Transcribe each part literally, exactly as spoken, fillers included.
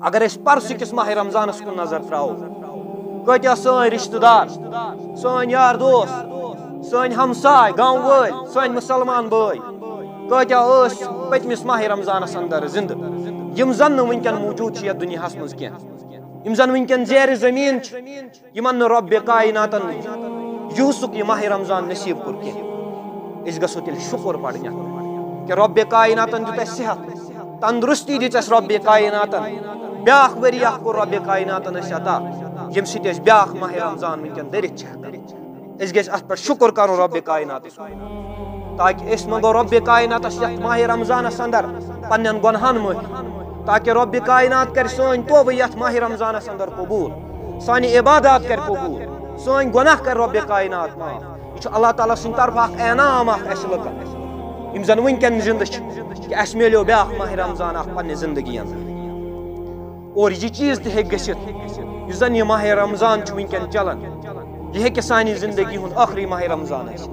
اگر أسۍ پرسہٕ کِس ماہِ رمضانس کُن نظر تراوو، کۭتیاہ سٲنۍ رشتہٕ دار، سٲنۍ یار دوست، سٲنۍ ہمساے، گام وٲلۍ، سٲنۍ مسلمان بٲے، کۭتیاہ ٲسۍ پٔتمِس ماہِ رمضانس اندر زندٕ، یِم زن نہٕ وٕنکیٚن موجود چھِ یتھ دُنیاہس منٛز کینٛہہ، یِم زن وٕنکیٚن زیر زمین چھِ، یِمن نہٕ رۄبِ کایناتن یُہُسُک یہِ ماہِ رمضان نصیب کوٚر کینٛہہ۔ أسۍ گژھو تیٚلہِ شُکُر پرنہِ اتھ پٮ۪ٹھ کہِ رۄبِ کایناتن دیُت اَسہِ صحت، تندرستی دِژ اَسہِ رۄبِ کایناتن۔ بیٛاکھ ؤری اکھ کوٚر رۄبِ کایناتن اَسہِ عطا، ییٚمہِ سۭتۍ أسۍ بیٛاکھ ماہِ رمضان وٕنکیٚن دٔرِتھ چھِ ہٮ۪کان۔ أسۍ گژھِ اتھ پٮ۪ٹھ شُکُر کرُن رۄبِ کایناتس، تاکہِ أسۍ منٛگو رۄبِ کایناتس یتھ ماہِ رمضانس اندر پننٮ۪ن گۄنہن معٲفی، تاکہِ رۄبِ کاینات کرِ سٲنۍ توبہٕ یتھ ماہِ رمضانس اندر قبول، سانہِ عبادات کرِ قبول، سٲنۍ گۄناہ کرِ رۄبِ کاینات معاف۔ یہِ چھُ اللہ تعالیٰ سٕنٛدِ طرفہٕ اکھ انعام اکھ اَسہِ لُکن، یِم زن وٕنکیٚن زندٕ چھِ، کہِ اَسہِ میلیو بیٛاکھ ماہِ رمضان اکھ پننہِ زندگی اندر۔ اور یہِ چیٖز تہِ ہیٚکہِ گٔژھِتھ، یُس زن یہِ ماہِ رمضان چھُ وٕنکیٚن چلان، یہِ ہیٚکہِ سانہِ زندگی ہُنٛد ٲخری ماہِ رمضان ٲسِتھ۔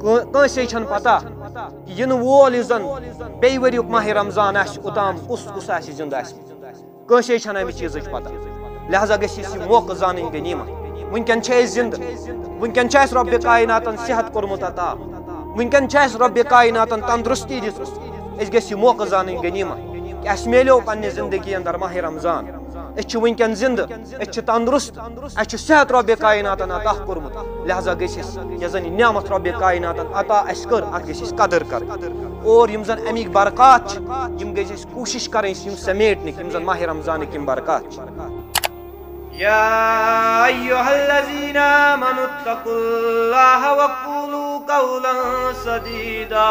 کٲ-، کٲنٛسے چھَنہٕ پتہ کہِ یِنہٕ وول یُس زن بیٚیہِ ؤریُک ماہِ رمضان آسہِ، اوٚتام کُس کُس آسہِ زندٕ آسہِ۔ کٲنٛسے چھَنہٕ اَمہِ چیٖزٕچ پتہ۔ لہذا گژھِ اَسہِ یہِ موقعہٕ زانٕنۍ غنیٖمت۔ وٕنکیٚن چھِ أسۍ زِندٕ، وٕنکیٚن چھُ اَسہِ رۄبِ کایناتن صحت کوٚرمُت عطا، وٕنکیٚن چھُ اَسہِ رۄبِ کایناتن تندرستی دِژمٕژ۔ أسۍ گژھِ یہِ موقعہٕ زانٕنۍ غنیٖمت کہِ اَسہِ میلیو پننہِ زندگی اندر ماہِ رمضان۔ أسۍ چھِ وٕنکیٚن زِندٕ، أسۍ چھِ تندرست، اَسہِ چھُ صحت رۄبِ کایناتن عطا کوٚرمُت۔ لہذا گژھِ أسۍ، یۄس زن یہِ نعمت رۄبِ کایناتن عطا اَسہِ کٔر، اَتھ گژھِ أسۍ قدٕر کرٕنۍ۔ اور یِم زن اَمِکۍ برکات چھِ، یِم گژھِ أسۍ کوٗشِش کرٕنۍ یِم سمیٹنٕکۍ، یِم زن ماہِ رمضانٕکۍ یِم برکات چھِ۔ يا أيها الذين آمنوا اتقوا الله وقولوا قولا سديدا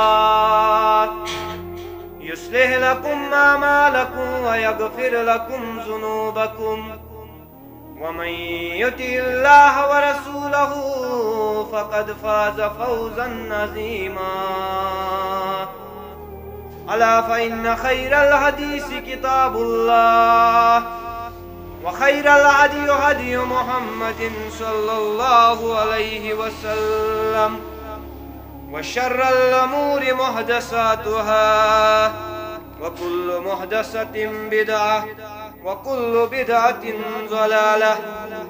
يصلح لكم أعمالكم ويغفر لكم ذنوبكم ومن يطع الله ورسوله فقد فاز فوزا عظيما. ألا فإن خير الحديث كتاب الله وخير الهدي هدي محمد صلى الله عليه وسلم وشر الأمور محدثاتها وكل محدثة بدعة وكل بدعة ضلالة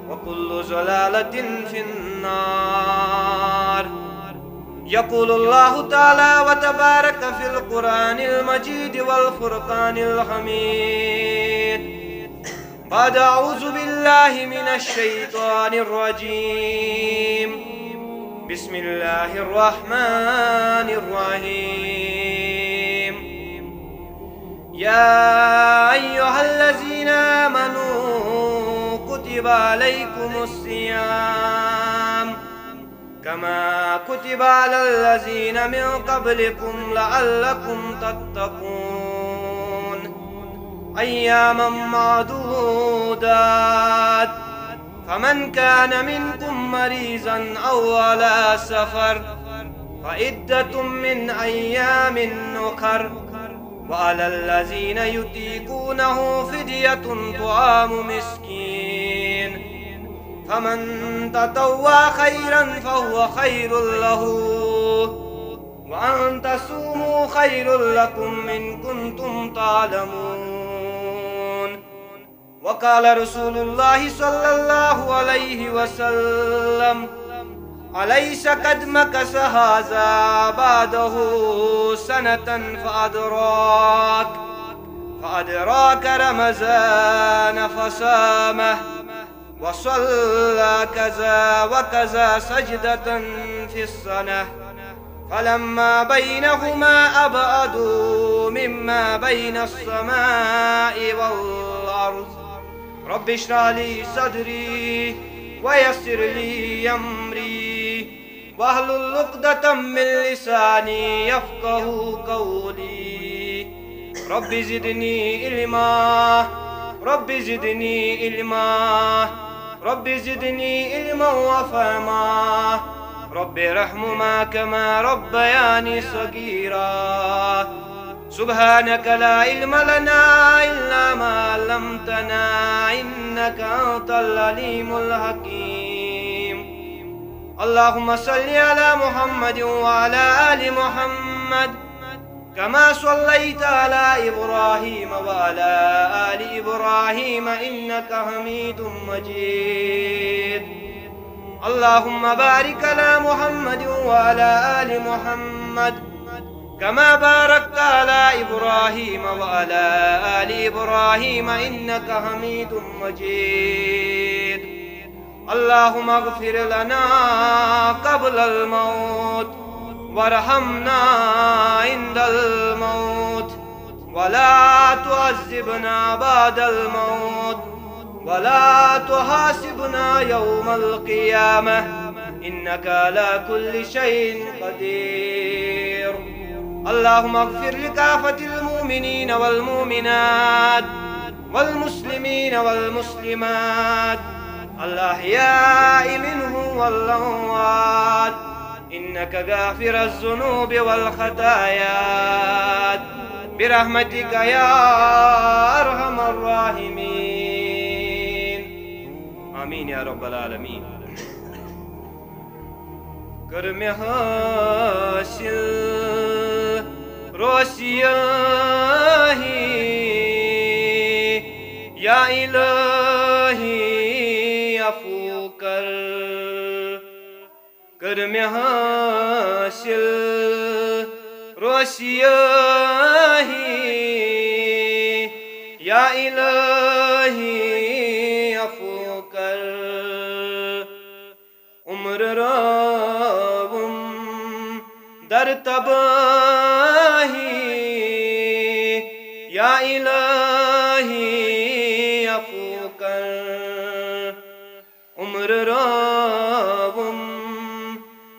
وكل ضلالة في النار. يقول الله تعالى وتبارك في القرآن المجيد والفرقان الحميد بعد أعوذ بالله من الشيطان الرجيم. بسم الله الرحمن الرحيم. يا أيها الذين آمنوا كتب عليكم الصيام كما كتب على الذين من قبلكم لعلكم تتقون. أياما معدودات فمن كان منكم مريضا أو على سفر فعدة من أيام أخر وعلى الذين يطيقونه فدية طعام مسكين فمن تطوع خيرا فهو خير له وأن تصوموا خير لكم إن كنتم تعلمون. وقال رسول الله صلى الله عليه وسلم: أليس قد مكث هذا بعده سنة فأدراك، فأدراك رمضان فصامه، وصلى كذا وكذا سجدة في السنة، فلما بينهما أبعد مما بين السماء والأرض. رب اشرح لي صدري ويسر لي أمري واحلل عقدة من لساني يفقه قولي. رب زدني علما، رب زدني علما، رب زدني علما وفهما. رب ارحمهما كما ربياني صغيرا. سبحانك لا علم لنا إلا ما علمتنا إنك أنت العليم الحكيم. اللهم صل على محمد وعلى آل محمد كما صليت على إبراهيم وعلى آل إبراهيم إنك حميد مجيد. اللهم بارك على محمد وعلى آل محمد كما باركت على إبراهيم وعلى آل إبراهيم إنك حميد مجيد. اللهم اغفر لنا قبل الموت وارحمنا عند الموت ولا تعذبنا بعد الموت ولا تحاسبنا يوم القيامة إنك على كل شيء قدير. اللهم اغفر لكافة المؤمنين والمؤمنات والمسلمين والمسلمات الأحياء منهم والأموات إنك غافر الذنوب والخطايا برحمتك يا أرحم الراحمين. آمين يا رب العالمين. کٔر مےٚ حٲصِل روسیٲہی، یا الٰہی عفو کر۔ کٔر مےٚ حٲصِل روسیٲہی، یا الٰہی عفو کر۔ عمر رٲوٕم در تباہی، یا الٰہی عفو کر۔ عمر رٲوٕم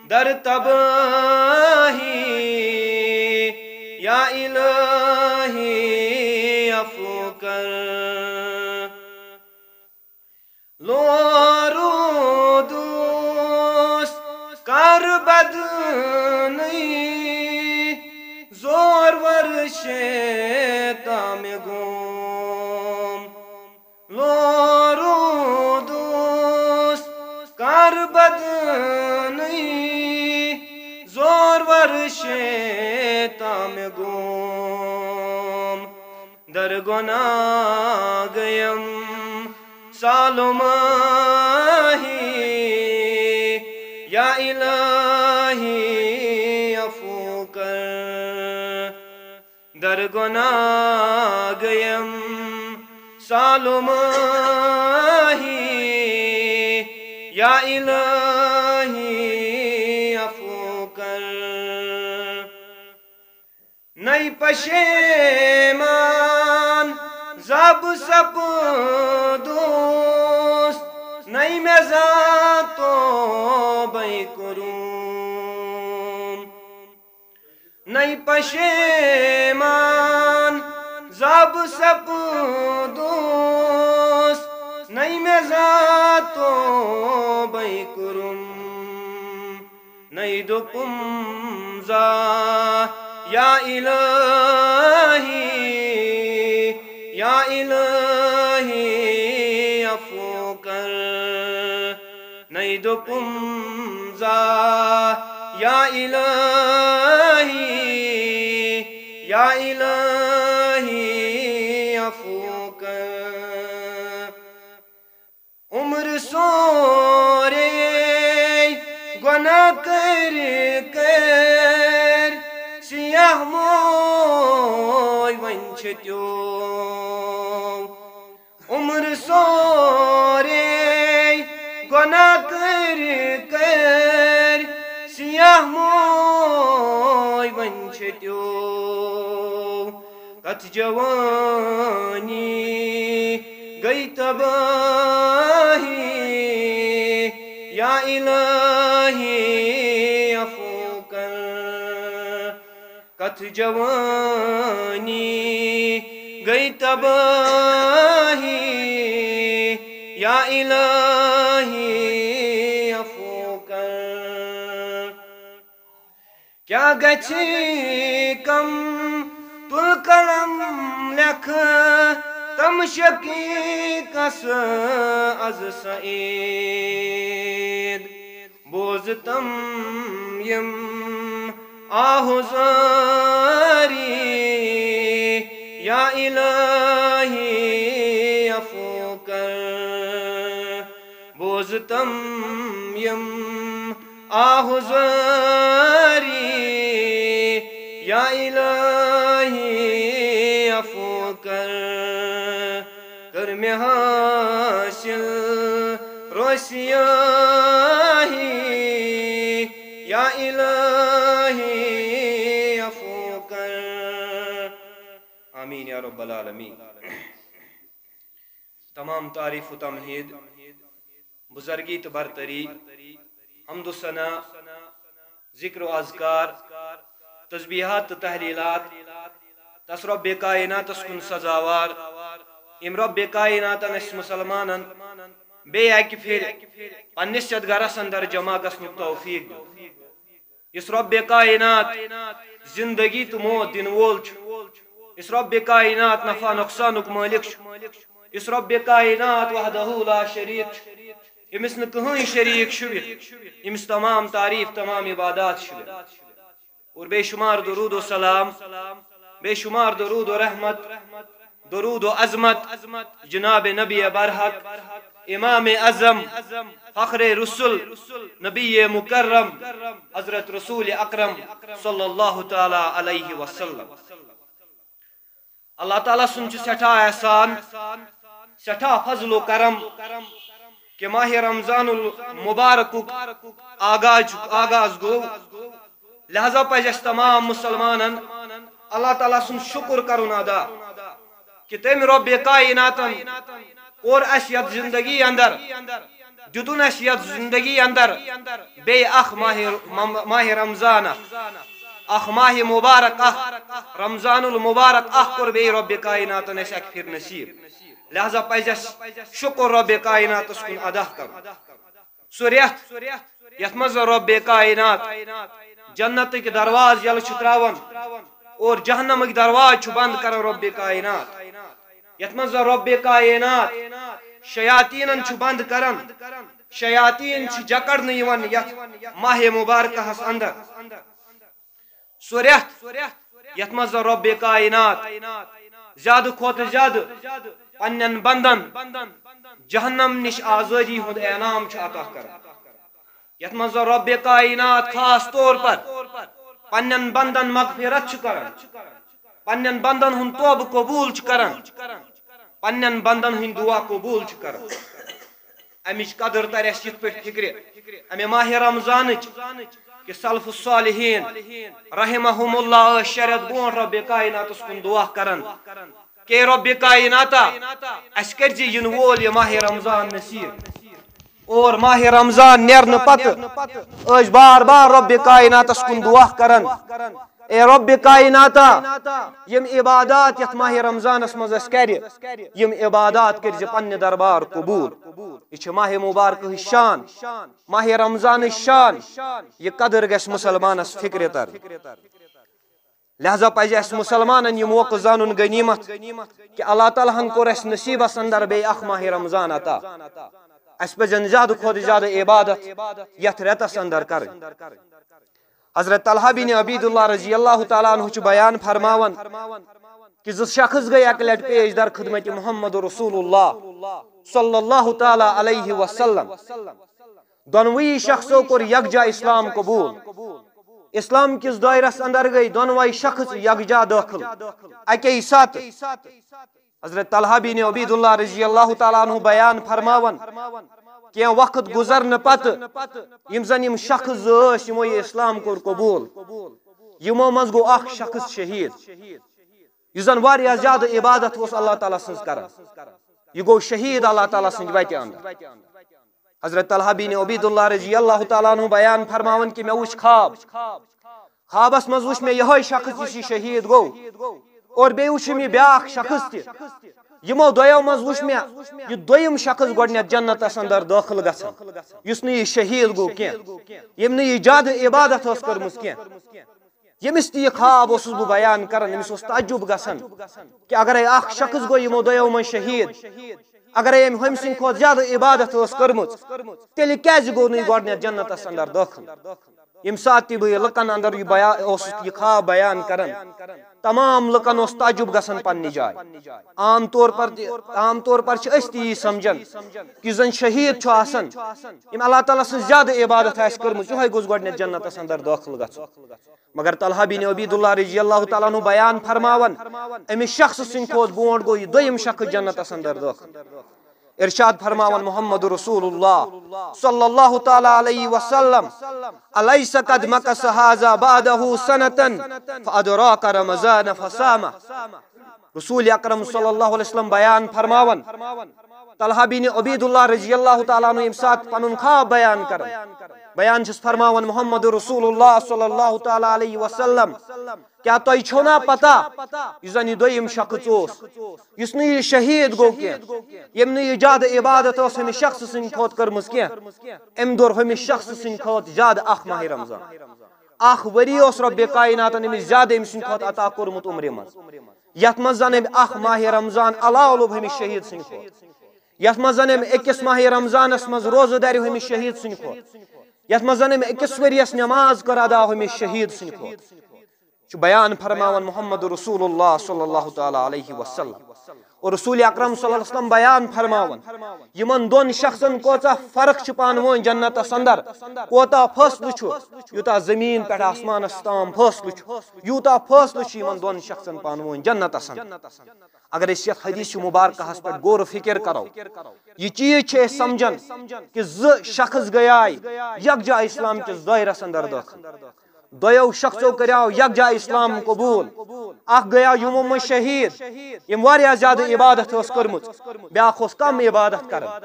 در تباہی، یا الٰہی عفو کر۔ لو رودُس کر بدنٕے، زورور شیطان مےٚ گوم۔ لو رودُس کر بدنٕے، زورور شیطان مےٚ گوم۔ در گناہ گیم سالماہی، یا الٰہی عفو کر۔ در گناہ گیم سالماہی، یا الٰہی عفو کر۔ نَے پشیمان زب سپدُس، نَے مےٚ زانٛہہ توبے کوٚرُم۔ نَے پشیمان زب سپدُس، نَے مےٚ زانٛہہ توبے کوٚرُم۔ نَے دوٚپُم زانٛہہ یا الٰہی، یا الٰہی عفو کر۔ نَے دوٚپُم زانٛہہ یا الٰہی، یا الٰہی عفو کر۔ عمر سورے گناہ کٔرۍ کٔرۍ سیاہ موے وۄنۍ چھِ تیو۔ عمر سورے گناہ کٔرۍ کٔرۍ سیاہ موے وۄنۍ چھِ تیو۔ کتھ جوانی گٔے تباہی، یا الٰہی عفو کر۔ کتھ جوانی گٔے تباہی، یا الٰہی عفو کر۔ کیا گژھِ کم تُل قلم لیکھٕ تم شقیقس از سعید۔ بوز تم یم آہ زاری، یا الہی عفو کر، بوزتم یم آہ زاری، یا الہی عفو کر، کر مےٚ حاصل رسیاہی، یا الہی عفو کر۔ آمین یا رب العالمین۔ تمام تعریف و تمہید، بزرگی تہٕ برتری، حمد و ثنا، ذکر و اذکار، تسبیحات تہٕ تحلیلات، تس رب کائناتس کُن سزاوار، یم رب کائناتن اسہِ مسلمانن بیٚیہِ اکہِ پھِرِ پننِس یتھ گرس اندر جمع گژھنُک توفیق دیُت۔ یُس رب کائنات زندگی تہٕ موت دِنہٕ وول چھُ، یُس رب کائنات نفع نقصانُک مٲلِک چھُ، یُس رب کائنات وحدہ لا شریک چھُ، ییٚمِس نہٕ کٕہٕنۍ شریک چھُ، ییٚمِس تمام تعریف، تمام عبادات چھِ۔ اور بے شمار درود و سلام، بے شمار درود و رحمت، درود و عظمت جناب نبی برحق، امام اعظم، فخر رسل، نبی مکرم، حضرت رسول اکرم صلی اللہ تعالی علیہ وسلم۔ اللہ تعالیٰ سُنٛد چھُ سٮ۪ٹھاہ احسان، سٮ۪ٹھاہ فضل و کرم کہ ماہ رمضان المبارکُک آغاز، آغاز گوٚو۔ لہذا پزِ اَسہِ تمام مسلمانن اللہ تعالیٰ سُنٛد شُکر کرُن ادا کہ تٔمۍ رۄبِ کائناتن کوٚر اَسہِ یَتھ زندگی اندر، دیُتُن اَسہِ یَتھ زندگی اندر بیٚیہِ اکھ ماہ، مم-، ماہ رمضان اکھ، اکھ ماہ مبارک اکھ، رمضان المبارک اکھ کوٚر بیٚیہِ رۄبِ کائناتن اَسہِ اکہِ پھِرِ نصیب۔ لہذا پزِ اَسہِ شُکر رۄبِ کائناتس کُن ادا کرُن۔ سُہ رٮ۪تھ یتھ منٛز رۄبِ کائنات جنتٕکۍ دروازٕ یلہٕ چھُ تراوان اور جہنمٕکۍ دروازٕ چھُ بند کران رۄبِ کائنات، یتھ منٛز رۄبِ کائنات شیاطیٖنن چھُ بند کران، شیاطیٖن چھِ جکڑنہٕ یِوان یتھ ماہ مبارکہس اندر۔ سُہ رٮ۪تھ یتھ منٛز زن رۄبِ کائنات زیادٕ کھۄتہٕ زیادٕ پننٮ۪ن بندن جہنم نِش آزٲدی ہُنٛد اعلان چھُ عطا کران، یتھ منٛز زن رۄبِ کائنات خاص طور پر پننٮ۪ن بندن مغفرت چھُ کران، پننٮ۪ن بندن ہُنٛد توبہٕ قبول چھُ کران، پننٮ۪ن بندن ہٕنٛدۍ دعا قبول چھُ کران۔ امِچ قدر ترِ اَسہِ یِتھ پٲٹھۍ فکرِ، امہِ ماہ رمضانٕچ، کہ سلف الصالحین رحمہم اللہ ٲسۍ شےٚ رٮ۪تھ برونٛٹھ رۄبِ کائناتس کُن دعا کران کہ اے رۄبِ کائناتا، اَسہِ کٔرزِ یِنہٕ وول یہِ ماہ رمضان نصیب۔ اور ماہ رمضان نیرنہٕ پتہٕ ٲسۍ بار بار رۄبِ کائناتس کُن دعا کران، اے رۄبِ کائناتا، یِم عبادات یتھ ماہ رمضانس منٛز اَسہِ کرِ، یِم عبادات کٔرزِ پننہِ دربار قبول۔ یہِ چھِ ماہ مبارکہٕ ہٕنٛز شان، ماہ رمضانٕچ شان۔ یہِ قدر گژھِ مسلمانس فکرِ ترٕنۍ۔ لہذا پزِ اَسہِ مسلمانن یہِ موقعہٕ زانُن غنیمت کہ اللہ تعالیٰ ہن کوٚر اَسہِ نصیبس اندر بیٚیہِ اکھ ماہ رمضان عطا۔ اَسہِ پزن زیادٕ کھۄتہٕ زیادٕ عبادت یتھ رٮ۪تس اندر کرٕنۍ۔ حضرت طلحہ بن عبید اللہ رضی اللہ تعالیٰ عنہ چھُ بیان فرماوان کہ زٕ شخص گٔے اکہِ لٹہِ پیش در خدمت محمد رسول اللہ صلی اللہ تعالیٰ علیہ وسلم۔ دۄنوٕے شخصو کوٚر یکجا اسلام قبول۔ اسلام کِس دٲیرس اندر گٔے دۄنوَے شخص یکجا دٲخل۔ اکے ساتہٕ حضرت طلحہ بن عبید اللہ رضی اللہ تعالیٰ عنہ بیان فرماوان، کینٛہہ وقت گزرنہٕ پتہٕ یِم زن یِم شخص زٕ ٲسۍ، یِمو یہِ اسلام کوٚر قبول، یِمو منٛز گوٚو اکھ شخص شہید، یُس زن واریاہ زیادٕ عبادت اوس اللہ تعالیٰ سٕنٛز کران۔ یہِ گوٚو شہید اللہ تعالیٰ سٕنٛدِ وتہِ اندر۔ حضرت طلحہ بن عبید اللہ رضی اللہ تعالیٰ عنہ بیان فرماوان کہ مےٚ وُچھ خواب۔ خوابس منٛز وُچھ مےٚ یِہوٚے شخص یُس یہِ شہید گوٚو، اور بیٚیہِ وُچھُم یہِ بیٛاکھ شخص تہِ۔ یِمو دۄیو منٛز وُچھ مےٚ یہِ دوٚیِم شخص گۄڈٕنٮ۪تھ جنتس اندر دٲخل گژھان، یُس نہٕ یہِ شہید گوٚو کینٛہہ، ییٚمۍ نہٕ یہِ زیادٕ عبادت ٲس کٔرمٕژ کینٛہہ۔ ییٚمِس تہِ یہِ خواب اوسُس بہٕ بیان کران، أمِس اوس تعجب گژھان کہ اگرے اکھ شخص گوٚو یِمو دۄیو منٛز شہید، اگرے أمۍ ہُمۍ سٕنٛدِ کھۄتہٕ زیادٕ عبادت ٲس کٔرمٕژ، تیٚلہِ کیازِ گوٚو نہٕ یہِ گۄڈٕنٮ۪تھ جنتس اندر دٲخل؟ ییٚمہِ ساتہٕ تہِ بہٕ یہِ لُکن اندر یہِ بیان اوسُس، یہِ خواب بیان کران، تمام لُکن اوس تعجب گژھان پننہِ جایہِ۔ عام طور پر تہِ، عام طور پر چھِ أسۍ تہِ یی سمجھان کہ یُس زن شہیٖد چھُ آسان، ییٚمۍ اللہ تعالیٰ سٕنٛز زیادٕ عبادت آسہِ کٔرمٕژ، یِہوٚے گوٚژھ گۄڈٕنٮ۪تھ جنتس اندر دٲخل گژھُن۔ مگر طلحہ بن عبید اللہ رضی اللہ تعالیٰ عنہ بیان فرماوان، أمِس شخص سٕنٛدِ کھۄتہٕ برونٛٹھ گوٚو یہِ دوٚیِم شخص جنتس اندر دٲخل۔ ارشاد فرماوان محمد رسول اللہ صلی اللہ تعالیٰ علیہ وسلم، الیس قد مکث هذا بعده سنة فادراک رمضان فصامہ۔ رسول اکرم صلی اللہ علیہ وسلم بیان فرماوان، طلحہ بن عبید اللہ رضی اللہ تعالیٰ عنہ ییٚمہِ ساتہٕ پنُن خواب بیان کران، بیان چھُس فرماوان محمد رسول اللہ صلی اللہ تعالیٰ علیہ وسلم، کیا تۄہہِ چھو نا پتہ، یُس زن یہِ دوٚیِم شخص اوس، یُس نہٕ یہِ شہیٖد گوٚو کینٛہہ، ییٚمۍ نہٕ یہِ زیادٕ عبادت ٲس ہُمِس شخص سٕنٛدِ کھۄتہٕ کٔرمٕژ کینٛہہ، أمۍ دوٚر ہُمِس شخص سٕنٛدِ کھۄتہٕ زیادٕ اکھ ماہِ رمضان۔ اکھ ؤری اوس رۄبِ کایناتن أمِس زیادٕ أمۍ سٕنٛدِ کھۄتہٕ عطا کوٚرمُت عمرِ منٛز، یتھ منٛز زن أمۍ اکھ ماہِ رمضان علاوٕ لوٚب ہُمِس شہیٖد سٕنٛدِ کھۄتہٕ، یتھ منٛز زن أمۍ أکِس ماہِ رمضانس منٛز روزٕ دارِ ہُمِس شہیٖد سٕنٛدِ کھۄتہٕ، یتھ منٛز زن أمۍ أکِس ؤرِیس نماز کٔر ادا ہُمِس شہیٖد سٕنٛدِ کھۄتہٕ۔ چھُ بیان فرماوان محمد رسول اللہ صلی اللہ تعالیٰ علیہ وسلم۔ اور رسول اکرم صلی اللہ علیہ وسلم بیان فرماوان، یِمن دۄن شخصن کوٗتاہ فرق چھِ پانہٕ ؤنۍ جنتس اندر، کوٗتاہ فٲصلہٕ چھُ، یوٗتاہ زٔمیٖن پٮ۪ٹھ آسمانس تام فٲصلہٕ چھُ، یوٗتاہ فٲصلہٕ چھُ یِمن دۄن شخصن پانہٕ ؤنۍ جنتس اندر۔ اگر أسۍ یتھ حدیث مبارکہس پٮ۪ٹھ غور و فکر کرو، یہِ چیٖز چھِ أسۍ سمجھان کہ زٕ شخص گٔیے یکجا اسلام کِس دٲیرس اندر دٲخل۔ دۄیو شخصو کریاو یکجا اسلام قبول۔ اکھ گٔیاو یِمو منٛز شہیٖد، یِم واریاہ زیادٕ عبادت ٲس کٔرمٕژ، بیاکھ اوس کم عبادت کران،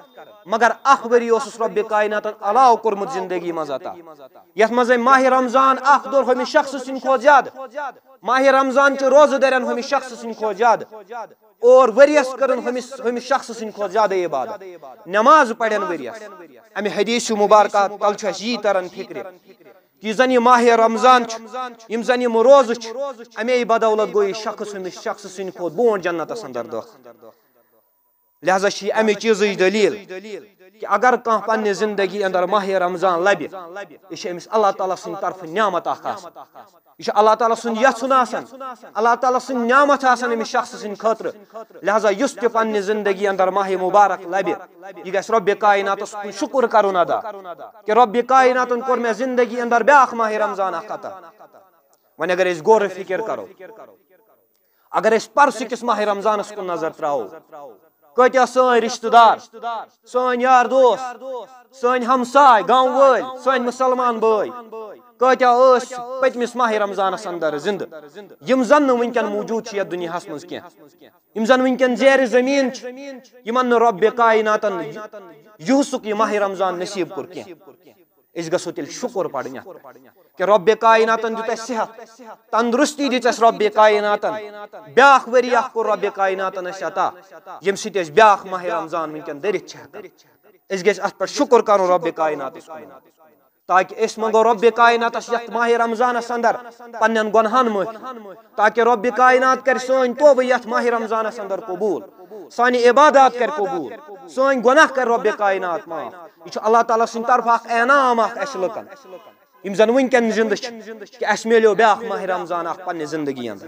مگر اکھ ؤری اوسُس رۄبِ کایناتن علاوٕ کوٚرمُت زندگی منٛز عطا، یتھ منٛز أمۍ ماہِ رمضان اکھ دوٚر ہُمِس شخص سٕنٛدِ کھۄتہٕ زیادٕ، ماہِ رمضان چہِ روزٕ دٔرٮ۪ن ہُمِس شخص سٕنٛدِ کھۄتہٕ زیادٕ، اور ؤریس کٔرٕن ہُمِس، ہُمِس شخص سٕنٛدِ کھۄتہٕ زیادٕ عبادت۔ نماز پرٮ۪ن ؤریس۔ امہِ حدیث مبارکہ تل چھُ اسہِ یی تران فکرِ کہ یُس زن یہِ ماہِ رمضان چھُ، یِم زن یِم روزٕ چھِ، امے بدولت گوٚو یہِ شخص ہُمِس شخص سٕنٛدِ کھۄتہٕ برونٛٹھ جنتس اندر دٲخل۔ لہذا چھِ یہِ امہِ چیٖزٕچ دلیل کہ اگر کانٛہہ پننہِ زندگی اندر ماہِ رمضان لبہِ، یہِ چھِ أمِس اللہ تعالیٰ سٕنٛدِ طرفہٕ نعمت اکھ آسان۔ یہِ چھُ اللہ تعالیٰ سُنٛد یژھُن آسان، اللہ تعالیٰ سٕنٛز نعمت آسان أمِس شخص سٕنٛدِ خٲطرٕ۔ لہذا یُس تہِ پننہِ زندگی اندر ماہِ مبارک لبہِ، یہِ گژھِ رۄبِ کایناتس کُن شُکر کرُن ادا کہ رۄبِ کایناتن کوٚر مےٚ زندگی اندر بیاکھ ماہِ رمضان اکھ عطا۔ وۄنۍ اگر أسۍ غور و فکر کرو، اگر أسۍ پرسہٕ کِس ماہِ رمضانس کُن نظر تراوو، کۭتیاہ سٲنۍ رشتہٕ دار، سٲنۍ یار دوست، سٲنۍ ہمساے، گام وٲلۍ، سٲنۍ مسلمان بٲے، کۭتیاہ ٲسۍ پٔتمِس ماہِ رمضانس اندر زندٕ، یِم زن نہٕ وٕنکیٚن موجود چھِ یتھ دُنیاہس منٛز کینٛہہ، یِم زن وٕنکیٚن زیر زمین چھِ، یِمن نہٕ رۄبِ کایناتن یُہُسُک یہِ ماہِ رمضان نصیب کوٚر کینٛہہ۔ أسۍ گژھو تیٚلہِ شُکُر پرٕنۍ اتھ پٮ۪ٹھ کہ رۄبِ کایناتن دیُت اسہِ صحت، تندرستی دِژ اسہِ رۄبِ کایناتن، بیاکھ ؤری اکھ کوٚر رۄبِ کایناتن اسہِ عطا، ییٚمہِ سۭتۍ أسۍ بیاکھ ماہِ رمضان وٕنکیٚن دٔرِتھ چھِ ہٮ۪کان۔ أسۍ گژھِ اتھ پٮ۪ٹھ شُکُر کرُن رۄبِ کایناتس کُن، تاکہ أسۍ منٛگو رۄبِ کایناتس یتھ ماہِ رمضانس اندر پننٮ۪ن گۄنہن معٲفی، تاکہ رۄبِ کاینات کرِ سٲنۍ توبہٕ یتھ ماہِ رمضانس اندر قبول، سانہِ عبادات کرِ قبول، سٲنۍ گۄناہ کرِ رۄبِ کاینات معاف۔ یہِ چھُ اللہ تعالیٰ سٕنٛدِ طرفہٕ اکھ انعام اکھ اسہِ لُکن، یِم زن وٕنکیٚن زندٕ چھِ، کہ اسہِ میلیو بیاکھ ماہِ رمضان اکھ پننہِ زندگی اندر۔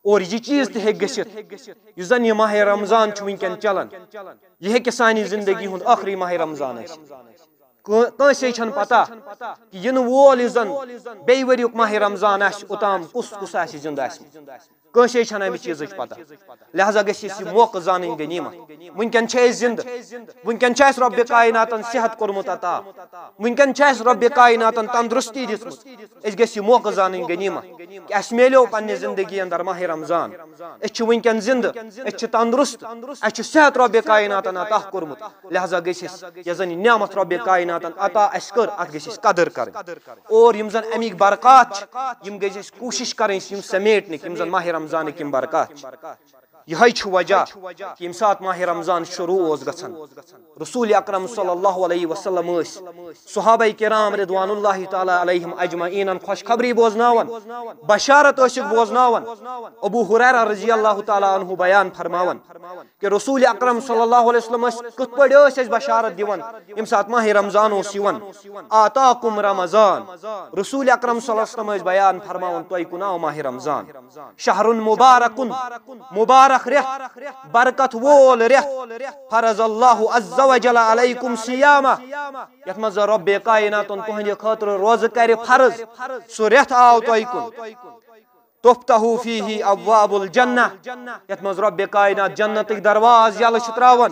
اور یہِ چیٖز تہِ ہیٚکہِ گٔژھِتھ، یُس زن یہِ ماہِ رمضان چھُ وٕنکیٚن چلان، یہِ ہیٚکہِ سانہِ زندگی ہُنٛد ٲخری ماہِ رمضان ٲسِتھ۔ کٲ-، کٲنٛسے چھَنہٕ پتہ کہ یِنہٕ وول یُس زن بیٚیہِ ؤریُک ماہِ رمضان آسہِ، اوٚتام کُس کُس آسہِ زندٕ آسہِ۔ کٲنٛسے چھَنہٕ اَمہِ چیٖزٕچ پتہ۔ لہذا گژھِ اَسہِ یہِ موقعہٕ زانٕنۍ غنیٖمت۔ وٕنکیٚن چھِ أسۍ زِندٕ۔ وٕنکیٚن چھُ اَسہِ رۄبِ کایناتن صحت کوٚرمُت عطا۔ وٕنکیٚن چھِ اَسہِ رۄبِ کایناتن تندرستی دِژمٕژ۔ أسۍ گژھِ یہِ موقعہٕ زانٕنۍ غنیٖمت کہ اَسہِ میلیو پننہِ زندگی اندر ماہِ رمضان۔ أسۍ چھِ وٕنکیٚن زِندٕ، أسۍ چھِ تندرست، اَسہِ چھُ صحت رۄبِ کایناتن عطا کوٚرمُت۔ لہذا گژھِ أسۍ، یۄس زن یہِ نعمت رۄبِ کایناتن عطا اَسہِ کٔر، اَتھ گژھِ أسۍ قدر کرٕنۍ۔ اور یِم زن اَمِکۍ برکات چھِ، یِم گژھِ اَسہِ کوٗشش کرٕنۍ، یِم سمیٹنٕکۍ، یِم زن ماہِ رمضانٕکۍ یِم برکات چھِ۔ یہے چھُ وجہ کہِ ییٚمہِ ساتہٕ ماہِ رمضان شروع اوس گژھان، رسول اکرم صلی اللہ علیہ وسلم ٲسۍ صحابہ کرام رضوان اللہ تعالیٰ علیہم اجمعینن خوشخبری بوزناوان، بشارت ٲسِکھ بوزناوان۔ ابو ہریرہ رضی اللہ تعالیٰ عنہ بیان فرماوان کہ رسول اکرم صلی اللہ علیہ وسلم ٲسۍ کِتھ پٲٹھۍ ٲسۍ اَسہِ بشارت دِوان ییٚمہِ ساتہٕ ماہِ رمضان اوس یِوان۔ آتاکم رمضان، رسول اکرم صلی اللہ علیہ وسلم ٲسۍ بیان فرماوان، تۄہہِ کُن آو ماہِ رمضان، شہر مبارکن، مبارک رٮ۪تھ، برکت وول رٮ۪تھ، فرض اللہ عز و جل علیکم صیامہ، یتھ منٛز رب کائناتن تُہنٛدِ خٲطرٕ روزٕ کرِ فرض، سُہ رٮ۪تھ آو تۄہہِ کُن۔ تفتح فیہ ابواب الجنہ، یتھ منٛز رب کائنات جنتٕکۍ دروازٕ یلہٕ چھِ تراوان۔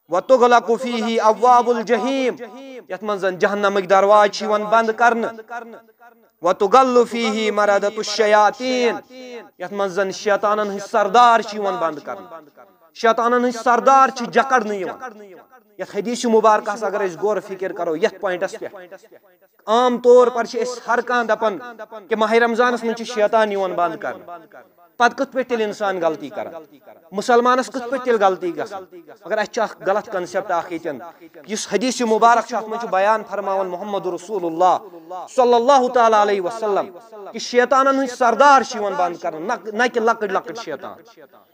وتغلق فیہ ابواب الجحیم، یتھ منٛز زن جہنمٕکۍ دروازٕ چھِ یِوان بند کرنہٕ۔ وتغل فیہ مردۃ الشیاطین، یتھ منٛز زن شیطانن ہٕنٛدۍ سردار چھِ یِوان بند کرنہٕ۔ شیطانن ہٕنٛدۍ سردار چھِ جکڑنہٕ یِوان۔ یتھ حدیث مبارکس اگر أسۍ غور فکر کرو یتھ پوینٹس پٮ۪ٹھ، عام طور پر چھِ أسۍ ہر کانٛہہ دپان کہ ماہِ رمضانس منٛز چھِ شیطان یِوان بند کرنہٕ۔ پتہٕ کِتھ پٲٹھۍ تیٚلہِ انسان غلطی کران؟ مسلمانس کِتھ پٲٹھۍ تیٚلہِ غلطی گژھان؟ مگر اسہِ چھُ اکھ غلط کنسیپٹ اکھ ییٚتٮ۪ن، یُس حدیث مبارک چھُ، اتھ منٛز چھُ بیان فرماوان محمد رسول اللہ صلی اللہ تعالیٰ علیہ وسلم کہ شیطانن ہٕنٛدۍ سردار چھِ یِوان بند کرنہٕ، نہ، نہ کہ لۄکٕٹۍ لۄکٕٹۍ شیطان۔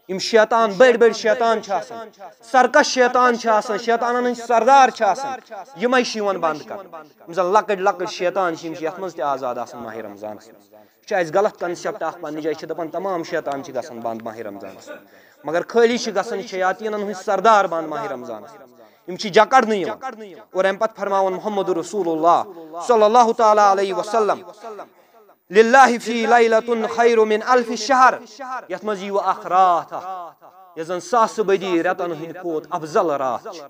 یِم شیطان، بٔڑۍ بٔڑۍ شیطان چھِ آسان، سرکش شیطان چھِ آسان، شیطانن ہٕنٛدۍ سردار چھِ آسان، یِمے چھِ یِوان بند کرنہٕ۔ یِم زن لۄکٕٹۍ لۄکٕٹۍ شیطان چھِ، یِم چھِ یتھ منٛز تہِ آزاد آسان ماہِ رمضانس منٛز۔ یہِ چھُ اَسہِ غلط کنسیپٹ اکھ پننہِ جایہِ، چھِ دپان تمام شیطان چھِ گژھان بند ماہِ رمضانس منٛز، مگر خٲلی چھِ گژھان شیاطیٖنن ہٕنٛدۍ سردار بند ماہِ رمضانس منٛز۔ یِم چھِ جکڑنہٕ یِوان۔ اور امہِ پتہٕ فرماوان محمد رسول اللہ صلی اللہ تعالیٰ علیہ وسلم، للہ فی لیلۃ خیر من الف شہر، یتھ منٛز یِیہِ اکھ راتھ اکھ، یۄس زن ساسہٕ بٔدی رٮ۪تن ہٕنٛدِ کھۄتہٕ افضل راتھ چھِ۔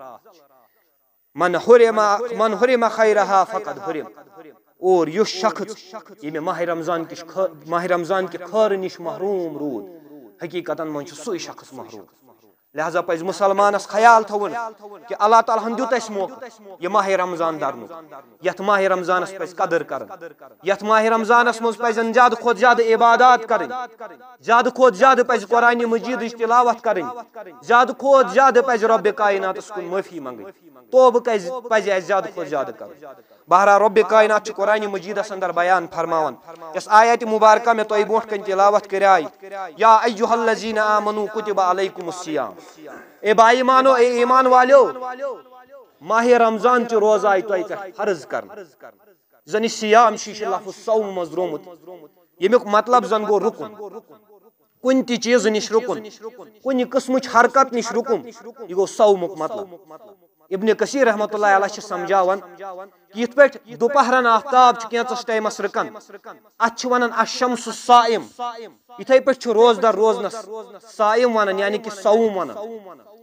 من حرم، من حرم خیرہا فقد حرم۔ اور یُس شخص ییٚمہِ ماہِ رمضان کِس خٲ-، ماہِ رمضان کہِ خٲرٕ نِش محروم روٗد، حقیقتاً منٛز چھُ سُے شخص محروم۔ لہذا پزِ مسلمانس خیال تھاوُن کہ اللہ تعالیٰ ہن دیُت اسہِ موقعہٕ یہِ ماہِ رمضان درنُک۔ یتھ ماہِ رمضانس پزِ قدر کرٕنۍ، یتھ ماہِ رمضانس منٛز پزن زیادٕ کھۄتہٕ زیادٕ عبادات کرٕنۍ، زیادٕ کھۄتہٕ زیادٕ پزِ قرآن مجیدٕچ تلاوت کرٕنۍ، زیادٕ کھۄتہٕ زیادٕ پزِ رب کائناتس کُن معٲفی منگٕنۍ۔ توبہٕ کزِ پزِ اسہِ زیادٕ کھۄتہٕ زیادٕ کرُن؟ بہرحال، رب کائنات چھُ قرآن مجیدس اندر بیان فرماوان، یۄس آیت مبارکہ مےٚ تۄہہِ برونٛٹھ کنہِ تلاوت کریایہِ، یا ایھا الذین آمنوا کتب علیکم الصیام۔ اے با ایمانو، اے ایمان والیو، ماہِ رمضان چہِ روزٕ آیہِ تۄہہِ پٮ۪ٹھ فرض کرنہٕ۔ زن یہِ صیام چھُ، یہِ چھُ لفظ صوم منٛز درٛامُت، ییٚمیُک مطلب زن گوٚو رُکُن، کُنہِ تہِ چیٖزٕ نِش رُکُن، کُنہِ قٕسمٕچ حرکت نِش رُکُن، یہِ گوٚو صومُک مطلب۔ ابن کثیر رحمتہ اللہ علیہ چھِ سمجھاوان کہِ یِتھ پٲٹھۍ دُپہرن آفتاب چھُ کینٛژس ٹایمس رُکان، اتھ چھِ ونان الشمس الصائم۔ یِتھے پٲٹھۍ چھُ روزدار روزنس صائم ونان، یعنی کہِ صوم ونان۔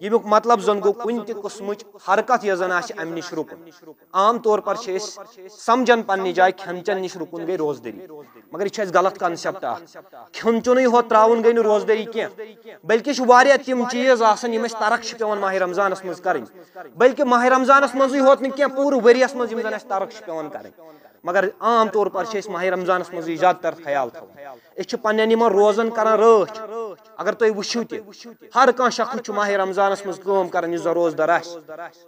ییٚمیُک مطلب زن گوٚو کُنہِ تہِ قٕسمٕچ حرکت یۄس زن آسہِ، امہِ نِش رُکُن۔ عام طور پر چھِ أسۍ سمجھان پننہِ جایہِ کھٮ۪ن چٮ۪ن نِش رُکُن گٔے روزدٲری، مگر یہِ چھُ اَسہِ غلط کنسیپٹ اکھ۔ کھیوٚن چیوٚنُے ہوت تراوُن گٔے نہٕ روزدٲری کینٛہہ، بلکہِ چھِ واریاہ تِم چیٖز آسان یِم اَسہِ ترک چھِ پٮ۪وان ماہِ رمضانس منٛز کرٕنۍ، بلکہِ ماہِ رمضانس منٛزٕے ہوت نہٕ کینٛہہ، پوٗرٕ ؤریَس منٛز یِم زن اَسہِ ترک چھِ پٮ۪وان کرٕنۍ۔ مگر عام طور پر چھِ أسۍ ماہِ رمضانس منٛزٕے زیادٕ تر خیال تھاوان۔ أسۍ چھِ پننٮ۪ن یِمن روزن کران رٲچھ۔ اگر تُہۍ وٕچھِو تہِ، ہر کانٛہہ شخص چھُ ماہِ رمضانس منٛز کٲم کران، یُس زن روزدار آسہِ۔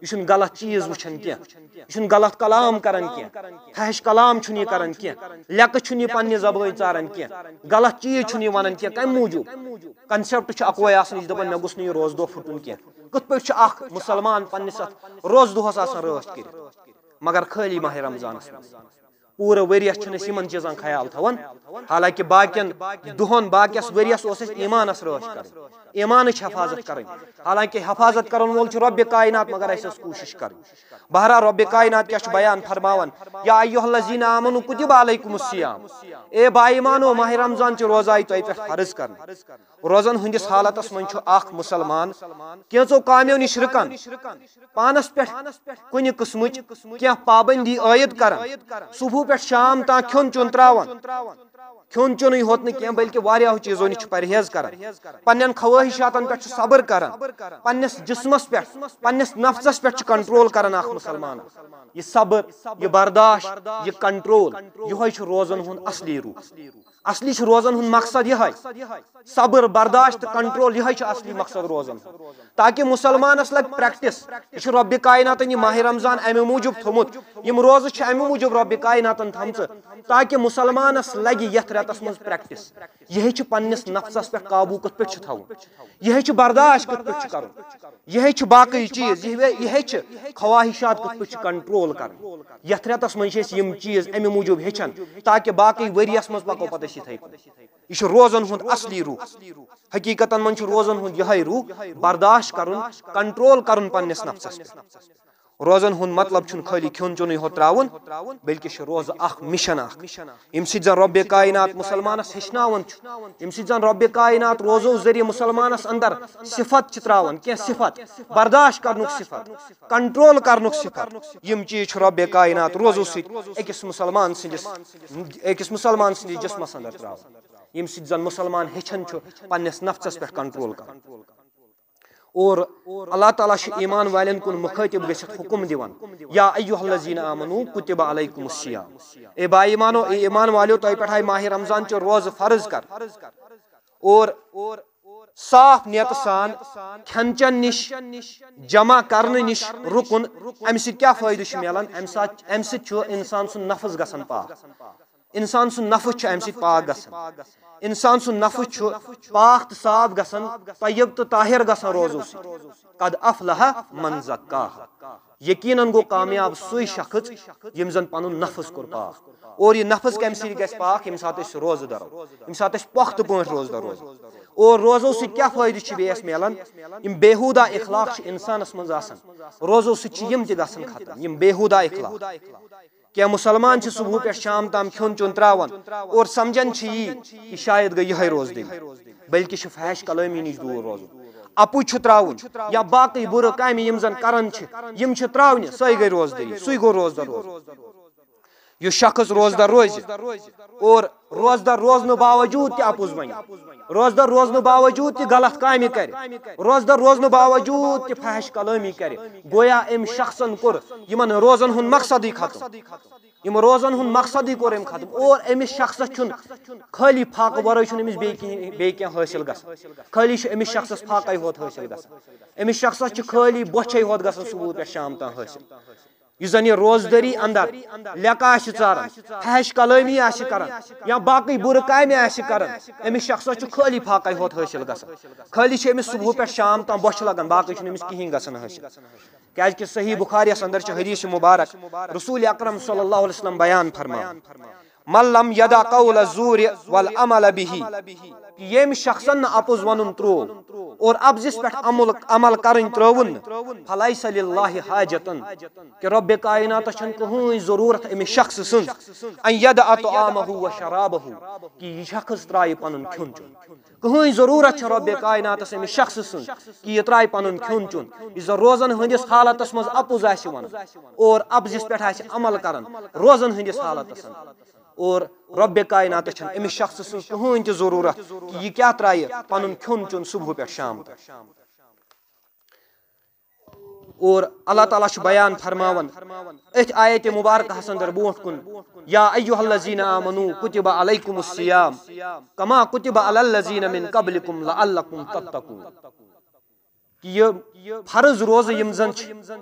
یہِ چھُنہٕ غلط چیٖز وٕچھان کینٛہہ، یہِ چھُنہٕ غلط کلام کران کینٛہہ، فحش کلام چھُنہٕ یہِ کران کینٛہہ، لیٚکہٕ چھُنہٕ یہِ پننہِ زبٲنۍ ژاران کینٛہہ، غلط چیٖز چھُنہٕ یہِ ونان کینٛہہ۔ کمہِ موٗجوٗب؟ کنسیپٹ چھُ اکوے آسان، یہِ چھُ دپان، مےٚ گوٚژھ نہٕ یہِ روزٕ دۄہ پھُٹُن کینٛہہ۔ کِتھ پٲٹھۍ چھُ اکھ مسلمان پننِس اتھ روزٕ دۄہس آسان رٲچھ کٔرِتھ؟ مگر خٲلی ماہِ رمضانس منٛز۔ پوٗرٕ ؤریَس چھِنہٕ أسۍ یِمَن چیٖزَن خیال تھاوان۔ حالانکہ باقیَن دۄہَن، باقیَس ؤریَس اوس اَسہِ ایٖمانَس رٲچھ کَرٕنۍ، ایٖمانٕچ حفاظت کَرٕنۍ۔ حالانکہ حفاظت کَرَن وول چھُ رۄبِ کائنات، مگر اَسہِ ٲس کوٗشِش کَرٕنۍ۔ بہرحال، رۄبِ کائنات کیٛاہ چھُ بیان فرماوان؟ یا ایھا الذین آمنوا کتب علیکم الصیام۔ اے با ایمانو، ماہِ رمضان چہِ روزٕ آیہِ تۄہہِ پٮ۪ٹھ فرض کرنہٕ۔ روزن ہٕنٛدِس حالتس منٛز چھُ اکھ مسلمان کینٛژو کامیو نِش رُکان، پانس پٮ۪ٹھ کُنہِ قٕسمٕچ کینٛہہ پابندی عٲید کران، صبحہٕ پٮ۪ٹھ شام تام کھیوٚن چیوٚن تراوان، کھیوٚن چیوٚنُے ہوت نہٕ کینٛہہ، بلکہِ واریاہو چیٖزو نِش چھُ پرہیز کران، پننٮ۪ن خواہشاتن پٮ۪ٹھ چھُ صبر کران، پننِس جسمس پٮ۪ٹھ، پننِس نفژس پٮ۪ٹھ چھُ کنٹرول کران اکھ مسلمان۔ یہِ صبر، یہِ برداشت، یہِ کنٹرول، یِہوٚے چھُ روزن ہُنٛد اصلی روح۔ اصلی چھُ روزن ہُنٛد مقصد یِہوٚے۔ صبر، برداشت تہٕ کنٹرول، یِہوٚے چھُ اصلی مقصد روزن ہُنٛد۔ تاکہِ مسلمانس لگہِ پریکٹس۔ یہِ چھُ رۄبِ کایناتن یہِ ماہِ رمضان امہِ موٗجوٗب تھوٚمُت، یِم روزٕ چھِ امہِ موٗجوٗب رۄبِ کایناتن تھٲمژٕ، تاکہِ مسلمانس لگہِ یتھ رٮ۪تس منٛز پریکٹس۔ یہِ ہیٚچھِ پننِس نفژس پٮ۪ٹھ قابو کِتھ پٲٹھۍ چھُ تھاوُن، یہِ ہیٚچھِ برداشت کِتھ پٲٹھۍ چھُ کرُن، یہِ ہیٚچھِ باقٕے چیٖز، یہِ ہیٚچھِ خواہشات کِتھ پٲٹھۍ چھِ کنٹرول کرٕنۍ۔ یتھ رٮ۪تس منٛز چھِ أسۍ یِم چیٖز امہِ موٗجوٗب ہیٚچھان، تاکہِ باقٕے ؤریس منٛز پکو پتہٕ أسۍ یِتھے پٲٹھۍ۔ یہِ چھُ روزن ہُنٛد اصلی روح۔ حقیقتن منٛز چھُ روزن ہُنٛد یِہوٚے روح، برداشت کرُن، کنٹرول کرُن پننِس نفژس پٮ۪ٹھ۔ روزن ہُنٛد مطلب چھُنہٕ خٲلی کھیوٚن چیوٚنُے ہوت ترٛاوُن، بلکہِ چھُ روزٕ اکھ مِشن اکھ، ییٚمہِ سۭتۍ زن رۄبِ کاینات مسلمانس ہیٚچھناوان چھُ، ییٚمہِ سۭتۍ زن رۄبِ کاینات روزو ذٔریعہٕ مسلمانس اندر صفت چھِ ترٛاوان، کینٛہہ صفت، برداشت کرنُک صفت، کنٹرول کرنُک صفت۔ یِم چیٖز چھِ رۄبِ کاینات روزو سۭتۍ أکِس مسلمان سٕنٛدِس، أکِس مسلمان سٕنٛدِس جسمس اندر ترٛاوان، ییٚمہِ سۭتۍ زن مسلمان ہیٚچھان چھُ پننِس نفژس پٮ۪ٹھ کنٹرول کرُن۔ اور اللہ تعالیٰ چھُ ایمان والٮ۪ن کُن مُخٲطب گٔژھِتھ حُکُم دِوان، یا ایھا الذین آمنو کتب علیکم الصیام۔ اے با ایمانو، اے ایمان والیو، تۄہہِ پٮ۪ٹھ آیہِ ماہِ رمضان چہِ روزٕ فرض کرنہٕ۔ اور صاف نیتہٕ سان کھٮ۪ن چٮ۪ن نِش، جمع کرنہٕ نِش رُکُن، امہِ سۭتۍ کیٛاہ فٲیدٕ چھُ میلان؟ امہِ ساتہٕ، امہِ سۭتۍ چھُ انسان سُنٛد نفس گژھان پاک۔ انسان سُنٛد نفس چھُ امہِ سۭتۍ پاک گژھان۔ انسان سُنٛد نفس چھُ پاک تہٕ صاف گژھان، طیب تہٕ طاہر گژھان روزو سۭتۍ۔ قد افلح من زکاہا۔ یقیناً گوٚو کامیاب سُے شخص ییٚمۍ زن پنُن نفس کوٚر پاک۔ اور یہِ نفس کمہِ سۭتۍ گژھِ پاک؟ ییٚمہِ ساتہٕ أسۍ روزٕ دَرو، ییٚمہِ ساتہٕ أسۍ پۄختہٕ پٲٹھۍ روزٕ دَرو۔ اور روزو سۭتۍ کیٛاہ فٲیدٕ چھِ بیٚیہِ اَسہِ میلان؟ یِم بیہوٗدہ اخلاق چھِ انسانس منٛز آسان، روزو سۭتۍ چھِ یِم تہِ گژھان ختم، یِم بیہوٗدہ اخلاق۔ کینٛہہ مسلمان چھِ صبح پٮ۪ٹھ شام تام کھیوٚن چیوٚن ترٛاوان اور سمجھان چھِ یی کہِ شاید گٔے یِہوٚے روزدٔری، بلکہِ چھِ فحش کلٲمی نِش دوٗر روزُن۔ اَپُز چھُ ترٛاوُن یا باقٕے بُرٕ کامہِ یِم زن کران چھِ، یِم چھِ ترٛاونہِ، سۄے گٔے روزدٔری، سُے گوٚو روزدار روزُن۔ یُس شخص روزدار روزِ اور روزدار روزنہٕ باوجوٗد تہِ اَپُز وَنہِ، روزدار روزنہٕ باوجوٗد تہِ غلط کامہِ کرِ، روزدار روزنہٕ باوجوٗد تہِ فحش کلٲمی کرِ، گویا أمۍ شخصن کوٚر یِمن روزن ہُنٛد مقصدٕے ختم۔ یِم روزن ہُنٛد مقصدٕے کوٚر أمۍ ختم۔ اور أمِس شخصس چھُنہٕ خٲلی فاقہٕ ورٲے چھُنہٕ أمِس بیٚیہِ کِہیٖنۍ، بیٚیہِ کینٛہہ حٲصِل گژھان۔ خٲلی چھُ أمِس شخصس فاقے ہوت حٲصِل گژھان۔ أمِس شخصس چھِ خٲلی بۄچھے ہوت گژھان صبح پٮ۪ٹھ شام تام حٲصِل۔ یُس زن یہِ روزدٲری اندر لیکہٕ آسہِ ژاران، فحش کلٲمی آسہِ کران، یا باقٕے بُرٕ کامہِ آسہِ کران، أمِس شخصس چھُ خٲلی فاقے ہوت حٲصِل گژھان۔ خٲلی چھِ أمِس صبح پٮ۪ٹھ شام تام بۄچھِ لگان، باقٕے چھُنہٕ أمِس کِہیٖنۍ گژھان حٲصِل۔ کیازِ کہِ صحیح بخاریس اندر چھِ حدیث مبارک، رسول اکرم صلی اللہ علیہ وسلم بیان فرماوان، من لم یدع قول الزور والعمل به، کہ ییٚمۍ شخصن نہٕ اپُز ونُن تروو اور اپزِس پٮ۪ٹھ عمل، عمل کرٕنۍ ترٲوُن نہٕ، فلیس للہ حاجتن، کہ رب کائناتس چھنہٕ کٕہٕنۍ ضرورت أمِس شخص سٕنٛز، ان یدع طعامہ و شرابہ، کہ یہِ شخص ترایہِ پنُن کھیوٚن چیوٚن۔ کٕہٕنۍ ضروٗرت چھےٚ رۄبِ کائناتس أمِس شخصہٕ سٕنٛز کہِ یہِ ترٛایہِ پنُن کھیوٚن چیوٚن۔ یُس زن روزن ہٕنٛدِس حالتس منٛز اپُز آسہِ ونان اور اپزِس پٮ۪ٹھ آسہِ عمل کران روزن ہٕنٛدِس حالتس منٛز۔ اور رۄبِ کائناتس چھنہٕ أمِس شخصہٕ سٕنٛز کٕہٕنۍ تہِ ضروٗرت کہِ یہِ کیٛاہ ترٛایہِ پنُن کھیوٚن چیوٚن صبحہٕ پٮ۪ٹھ شام تام۔ اور اللہ تعالیٰ چھُ بیان فرماوان أتھۍ آیتِ مبارکہس اندر برونٛٹھ کُن، یا ایھا الذین آمنو کتب علیکم الصیام کما کتب علی الذین من قبلکم لعلکم تتقون۔ کہ یہِ فرض روزٕ یِم زن چھِ،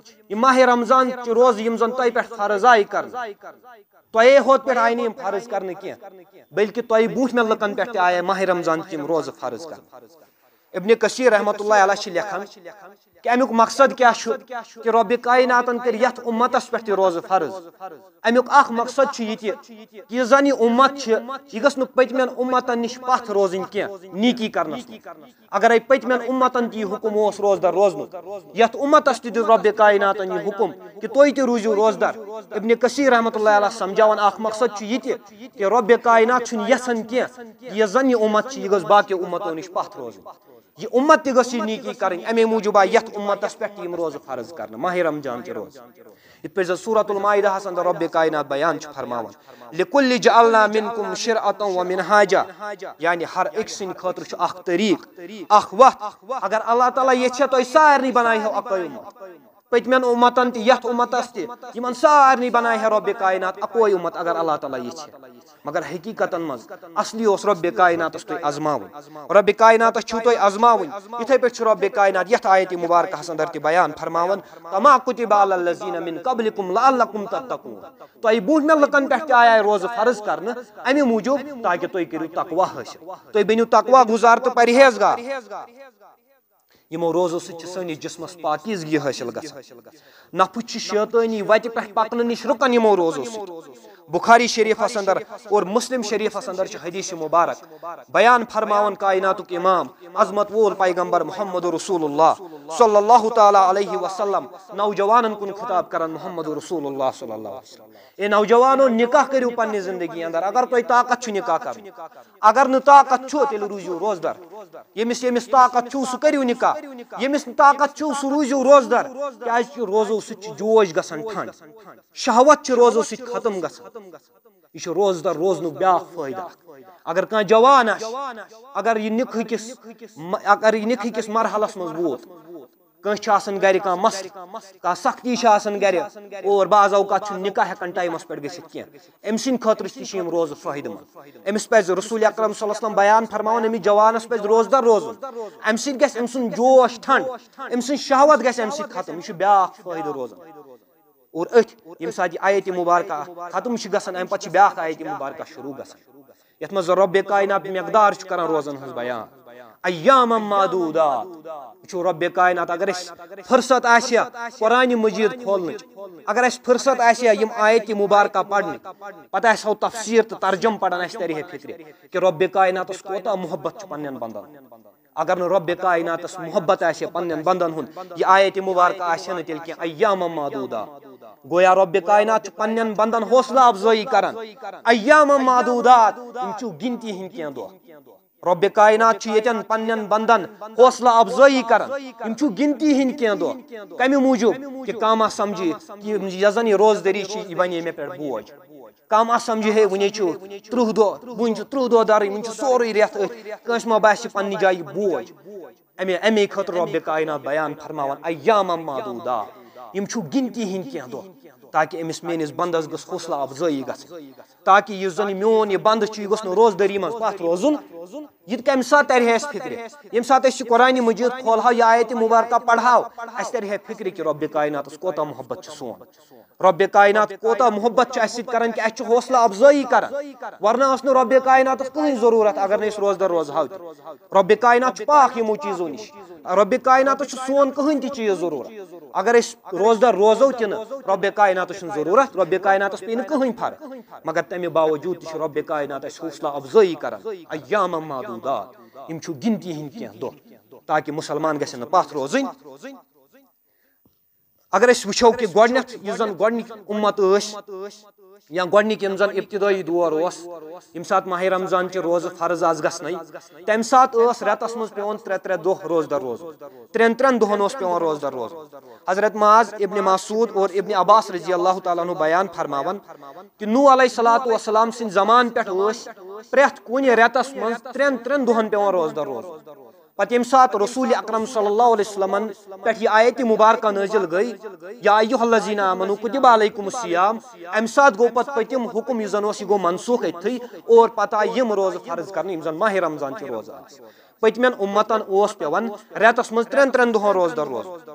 یہِ ماہِ رمضان چہِ روزٕ یِم زن تۄہہِ پٮ۪ٹھ فرض آیہِ کرنہٕ، تۄہے ہوت پٮ۪ٹھ آیہِ نہٕ یِم فرض کرنہٕ کینٛہہ، بلکہِ تۄہہِ برونٛٹھمٮ۪ن لُکن پٮ۪ٹھ تہِ آیہِ ماہِ رمضان چہِ یِم روزٕ فرض کرنہٕ۔ ابن کثیر رحمۃ اللہ علیہ چھِ لیکھان کہ امیُک مقصد کیٛاہ چھُ کہ رۄبِ کائناتن کٔرۍ یتھ اُمتس پٮ۪ٹھ تہِ روزٕ فرض۔ امیُک اکھ مقصد چھُ یہِ تہِ کہ یُس زن یہِ اُمت چھِ، یہِ گٔژھ نہٕ پٔتمٮ۪ن اُمتن نِش پتھ روزٕنۍ کینٛہہ نیکی کرنس منٛز۔ اگرے پٔتمٮ۪ن اُمتن تہِ یہِ حُکم اوس روزدار روزنُک، یتھ اُمتس تہِ دیُت رۄبِ کائناتن یہِ حُکم کہ تُہۍ تہِ روٗزِو روزدار۔ ابن کثیر رحمۃ اللہ علیہ سمجھاوان اکھ مقصد چھُ یہِ تہِ کہ رۄبِ کائنات چھُنہٕ یژھان کینٛہہ کہ یۄس زن یہِ اُمت چھِ، یہِ گٔژھ باقیو اُمتو نِش پتھ روزٕنۍ۔ یہِ اُمت تہِ گٔژھ یہِ نیٖکی کَرٕنۍ، اَمے موٗجوٗب آیہِ یَتھ اُمتَس پٮ۪ٹھ تہِ یِم روزٕ فرض کَرنہٕ، ماہِ رمضان چہِ روزٕ۔ یِتھ پٲٹھۍ زَن سورۃ المائدہَس اندر رۄبِ کائنات بیان چھُ فرماوان، لِکُلِّ جَعَلْنَا مِنْکُمْ شِرْعَةً وَمِنْہَاجًا، یعنی ہر أکۍ سٕنٛدِ خٲطرٕ چھُ اکھ طریٖق، اکھ وَتھ۔ اگر اللہ تعالیٰ یژھِ ہا، تۄہہِ سارنٕے بناوِ ہا اَکُے اُمت۔ پٔتمٮ۪ن اُمتن تہِ، یتھ اُمتس تہِ، یِمن سارنٕے بنایہِ ہا رۄبِ کائنات اکوے اُمت، اگر اللہ تعالیٰ یژھِ۔ مگر حقیقتن منٛز اصلی اوس رۄبِ کائناتس تُہۍ آزماوٕنۍ۔ رۄبِ کائناتس چھِو تُہۍ آزماوٕنۍ۔ یِتھے پٲٹھۍ چھُ رۄبِ کائنات یتھ آیتِ مبارکہس اندر تہِ بیان فرماوان، کما کتب علی الذین من قبلکم لعلکم تتقون۔ تۄہہِ برونٛہہ مٮ۪ن لُکن پٮ۪ٹھ تہِ آیہِ روزٕ فرض کرنہٕ، امہِ موٗجوٗب تاکہِ تُہۍ کٔرِو تقویٰ حٲصِل، تُہۍ بٔنِو تقویٰ گُزار تہٕ پرہیزگار۔ یِمو روزو سۭتۍ چھِ سٲنِس جسمس پاکیزگی حٲصِل گژھان۔ نفس چھِ شیطٲنی وتہِ پٮ۪ٹھ پکنہٕ نِش رُکان یِمو روزو سۭتۍ۔ بخاری شریفس اندر اور مسلم شریفس اندر چھُ حدیث مبارک بیان فرماوان کائناتُک امام، عظمت وول پیغمبر محمد رسول اللہ صلی اللہ تعالیٰ علیہ وسلم، نوجوانن کُن خطاب کران محمد رسول اللہ صلی اللہ علیہ وسلم۔ اے نوجوانو، نکاح کٔرِو پننہِ زندگی اندر، اگر تۄہہِ طاقت چھُ نکاح کرُن۔ اگر نہٕ طاقت چھُ، تیٚلہِ روٗزِو روزدر۔ ییٚمِس، ییٚمِس طاقت چھُ، سُہ کٔرِو نکاح۔ ییٚمِس نہٕ طاقت چھُ، سُہ روٗزِو روزدر۔ کیازِ کہِ روزو سۭتۍ چھُ جوش گژھان ٹھنڈ۔ شہوت چھِ روزو سۭتۍ ختم گژھان۔ یہِ چھُ روزدر روزنُک بیاکھ فٲیدٕ اکھ۔ اگر کانٛہہ جوان آسہِ، اگر یہِ نکاح کِس، اگر یہِ نکاح کِس مرحلس منٛز ووت، کٲنٛسہِ چھُ آسان گرِ کانٛہہ مسلہٕ، کانٛہہ سختی چھِ آسان گرِ، اور بعض اوقات چھُنہٕ نکاح ہٮ۪کان ٹایمس پٮ۪ٹھ گٔژھِتھ کینٛہہ۔ أمۍ سٕنٛدِ خٲطرٕ تہِ چھِ یِم روزٕ فٲیدٕ مند۔ أمِس پزِ، رسول اکرم صلی اللہ علیہ وسلم بیان فرماوان، أمِس جوانس پزِ روزدر روزُن۔ امہِ سۭتۍ گژھِ أمۍ سُنٛد جوش ٹھنڈ، أمۍ سٕنٛز شہوت گژھِ امہِ سۭتۍ ختم۔ یہِ چھُ بیاکھ فٲیدٕ روزان۔ اور أتھۍ ییٚمہِ ساتہٕ یہِ آیت مبارکہ ختم چھِ گژھان، امہِ پتہٕ چھِ بیاکھ آیت مبارکہ شروع گژھان، یتھ منٛز رۄبِ کائنات مقدار چھُ کران روزن ہٕنٛز بیان۔ ایام معدودات۔ وٕچھو، رۄبِ کائنات، اگر اَسہِ فرصت آسہِ ہا قرآنِ مجید کھولنٕچ، اگر اَسہِ فرصت آسہِ ہا یِم آیت مبارکہ پرنٕچ، پتہٕ آسہِ ہاو تفسیر تہٕ ترجم پران، اَسہِ ترِ ہے فکرِ کہِ رۄبِ کائناتس کوتاہ محبت چھُ پننٮ۪ن بندن۔ اگر نہٕ رۄبِ کائناتس محبت آسہِ ہا پننٮ۪ن بندن ہُنٛد، یہِ آیت مبارکہ آسہِ ہا نہٕ تیٚلہِ کینٛہہ۔ ایام معدودات۔ گویا رۄبِ کائنات چھُ پننٮ۪ن بندن حوصلہٕ افزٲیی کران۔ ایام معدودات، یِم چھِ گنتی ہٕنٛدۍ کینٛہہ دۄہ۔ رۄبِ کائنات چھُ ییٚتٮ۪ن پننٮ۪ن بندن حوصلہٕ افزٲیی کران۔ یِم چھِ گنتی ہٕنٛدۍ کینٛہہ دۄہ۔ کمہِ موٗجوٗب؟ کہِ کانٛہہ ما سمجھِ کہِ یۄس زن یہِ روزدٔری چھِ، یہِ بنے مےٚ پٮ۪ٹھ بوج۔ کانٛہہ ما سمجھِ، ہے، وُنے چھُ ترٕٛہ دۄہ، وُنہِ چھُ ترٕٛہ دۄہ درٕنۍ، وُنہِ چھُ سورُے رٮ۪تھ أتھۍ، کٲنٛسہِ ما باسہِ پننہِ جایہِ بوج۔ امے، امے خٲطرٕ رۄبِ کائنات بیان فرماوان، ایام معدودات، یِم چھِ گنتی ہٕنٛدۍ کینٛہہ دۄہ، تاکہِ أمِس میٲنِس بندس گٔژھ حوصلہٕ افزٲیی گژھٕنۍ، تاکہِ یُس زن یہِ میون یہِ بند چھُ، یہِ گوٚژھ نہٕ روزدٔری منٛز پتھ روزُن۔ یہِ کمہِ ساتہٕ ترِ ہے اَسہِ فکرِ؟ ییٚمہِ ساتہٕ أسۍ یہِ قرآنِ مجید کھولہاو، یہِ آیتِ مبارکہ پرہاو، اَسہِ ترِ ہے فکرِ کہِ رۄبِ کائناتس کوتاہ محبت چھُ سون۔ رۄبِ کائنات کوتاہ محبت چھُ اَسہِ سۭتۍ کران کہِ اَسہِ چھُ حوصلہٕ افزٲیی کران۔ ورنہ ٲس نہٕ رۄبِ کائناتس کٕہٕنۍ ضروٗرت اگر نہٕ أسۍ روزدر روزہاو تہِ۔ رۄبِ کائنات چھُ پاک یِمو چیٖزو نِش۔ رۄبِ کائناتس چھُ سون کٕہٕنۍ تہِ چیٖز ضروٗرت۔ اگر أسۍ روزدر روزو تہِ نہٕ، رۄبِ کائناتس چھُنہٕ ضروٗرت، رۄبِ کائناتس پیٚیہِ نہٕ کٕہٕنۍ فرق۔ مگر تَمہِ باوجوٗد تہِ چھُ رۄبِ کائنات اَسہِ حوصلہٕ افزٲیی کران۔ ایام معدودات، یِم چھِ گنتی ہٕنٛدۍ کینٛہہ دۄہ، تاکہِ مُسلمان گژھن نہٕ پتھ روزٕنۍ۔ اگر أسۍ وٕچھو کہِ گۄڈٕنٮ۪تھ یُس زن گۄڈٕنِکۍ اُمت ٲسۍ یا گۄڈٕنِکۍ یِم زن ابتدٲیی دور اوس، ییٚمہِ ساتہٕ ماہِ رمضان چہِ روزٕ فرض آسہٕ گژھنَے، تَمہِ ساتہٕ ٲس رٮ۪تس منٛز پٮ۪وان ترٛےٚ ترٛےٚ دۄہ روزدر روزُن، ترٛٮ۪ن ترٛٮ۪ن دۄہن اوس پٮ۪وان روزدر روزُن۔ حضرت معاذ ابن مسعود اور ابن عباس رضی اللہ تعالیٰ عنہ بیان فرماوان کہِ نوح علیہ الصلوۃ والسلام سٕنٛدِ زمانہٕ پٮ۪ٹھ ٲسۍ پرٛٮ۪تھ کُنہِ رٮ۪تس منٛز ترٛٮ۪ن ترٛٮ۪ن دۄہن پٮ۪وان روزدر روزُن۔ پتہٕ ییٚمہِ ساتہٕ رسول اکرم صلی اللہ علیہ وسلمن پٮ۪ٹھ یہِ آیت مبارکہ نٲزِل گٔے، یا ایھا الذین آمنوا کتب علیکم الصیام، امہِ ساتہٕ گوٚو پتہٕ پٔتِم حکم یُس زن اوس، یہِ گوٚو منسوخ أتھٕے، اور پتہٕ آیہِ یِم روزٕ فرض کرنہٕ یِم زن ماہِ رمضان چہِ روزٕ آسہٕ۔ پٔتمٮ۪ن اُمتن اوس پٮ۪وان رٮ۪تس منٛز ترٛٮ۪ن ترٛٮ۪ن دۄہن روزدر روزُن۔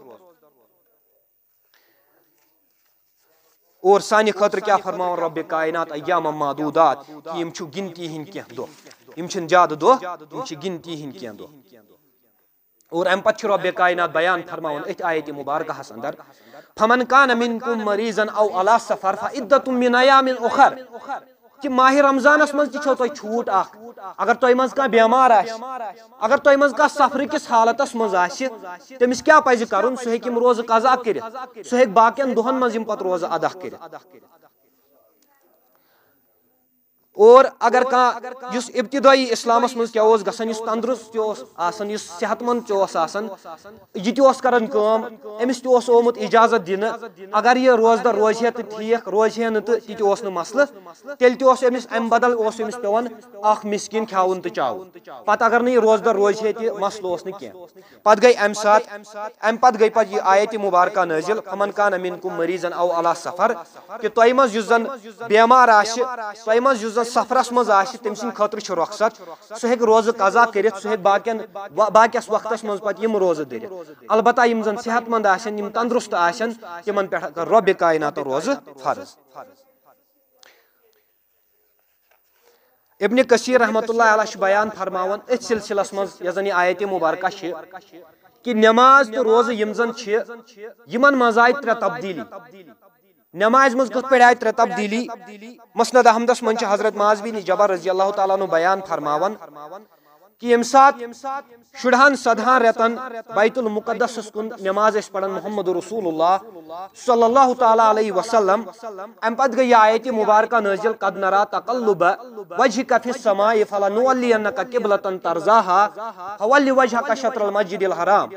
اور سانہِ خٲطرٕ کیٛاہ فرماوان رۄبِ کائنات؟ ایام معدودات، کہِ یِم چھِ گنتی ہٕنٛدۍ کینٛہہ دۄہ، یِم چھِنہٕ زیادٕ دۄہ، یِم چھِ گنتی ہٕنٛدۍ کینٛہہ دۄہ۔ اور امہِ پتہٕ چھُ رۄبِ کائنات بیان فرماوان أتھۍ آیتِ مبارکہس اندر، فمن کان منکم مریضا او علی سفر فعدۃ من ایام اخر۔ کہِ ماہِ رمضانس منٛز تہِ چھو تۄہہِ چھوٗٹ اکھ، اگر تۄہہِ منٛز کانٛہہ بیمار آسہِ، اگر تۄہہِ منٛز کانٛہہ سفرٕ کِس حالتس منٛز آسہِ، تٔمِس کیٛاہ پزِ کرُن؟ سُہ ہیٚکہِ یِم روزٕ قضا کٔرِتھ، سُہ ہیٚکہِ باقین دۄہن منٛز یِم پتہٕ روزٕ ادا کٔرِتھ۔ اور اگر کانٛہہ یُس ابتدٲیی اسلامس منٛز کیٛاہ اوس گژھان، یُس تندرست تہِ اوس آسان، یُس صحت مند تہِ اوس آسان، یہِ تہِ اوس کران کٲم، أمِس تہِ اوس آمُت اجازت دِنہٕ، اگر یہِ روزدار روزِ ہے تہٕ ٹھیٖک، روزِ ہے نہٕ تہٕ تہِ تہِ اوس نہٕ مسلہٕ، تیٚلہِ تہِ اوس أمِس امہِ بدل اوس أمِس پٮ۪وان اکھ مسکیٖن کھیاوُن تہٕ چاوُن۔ پتہٕ اگر نہٕ یہِ روزدار روزِ ہے تہِ مسلہٕ اوس نہٕ کینٛہہ۔ پتہٕ گٔے امہِ ساتہٕ، امہِ پتہٕ گٔے پتہٕ یہِ آیت مبارکہ نٲزِل، فمن کان منکم مریضا او علی سفر، کہِ تۄہہِ منٛز یُس زن بیمار آسہِ، تۄہہِ منٛز یُس زن سفرس منٛز آسہِ، تٔمۍ سٕنٛدِ خٲطرٕ چھُ رۄخصت، سُہ ہیٚکہِ روزٕ قضا کٔرِتھ، سُہ ہیٚکہِ باقین وا- باقیس وقتس منٛز پتہٕ یِم روزٕ دٔرِتھ۔ البتہ یِم زن صحت مند آسن، یِم تندرست آسن، تِمن پٮ۪ٹھ کر رۄبِ کائناتن روزٕ فرض۔ ابن کثیر رحمۃ اللہ علیہ چھُ بیان فرماوان أتھۍ سلسلس منٛز، یۄس زن یہِ آیت مبارکہ چھِ، کہِ نماز تہٕ روزٕ یِم زن چھِ، یِمن منٛز آیہِ ترٛےٚ تبدیلی۔ نمازِ منٛز کِتھ پٲٹھۍ آیہِ ترٛےٚ تبدیلی؟ مسند احمدس منٛز چھِ حضرت معاذ بن جبل رضی اللہ تعالیٰ عنہ بیان فرماوان کہِ ییٚمہِ ساتہٕ شُرہن سدہن رٮ۪تن بیت المقدسس کُن نماز ٲسۍ پران محمد رسول اللہ صلی اللہ تعالیٰ علیہ وسلم، امہِ پتہٕ گٔے یہِ آیت مبارکہ نٲزِل، قد نرا تقلب وجهك في السماء فلنولينك قبلة ترضاها فول وجهك شطر المسجد الحرام۔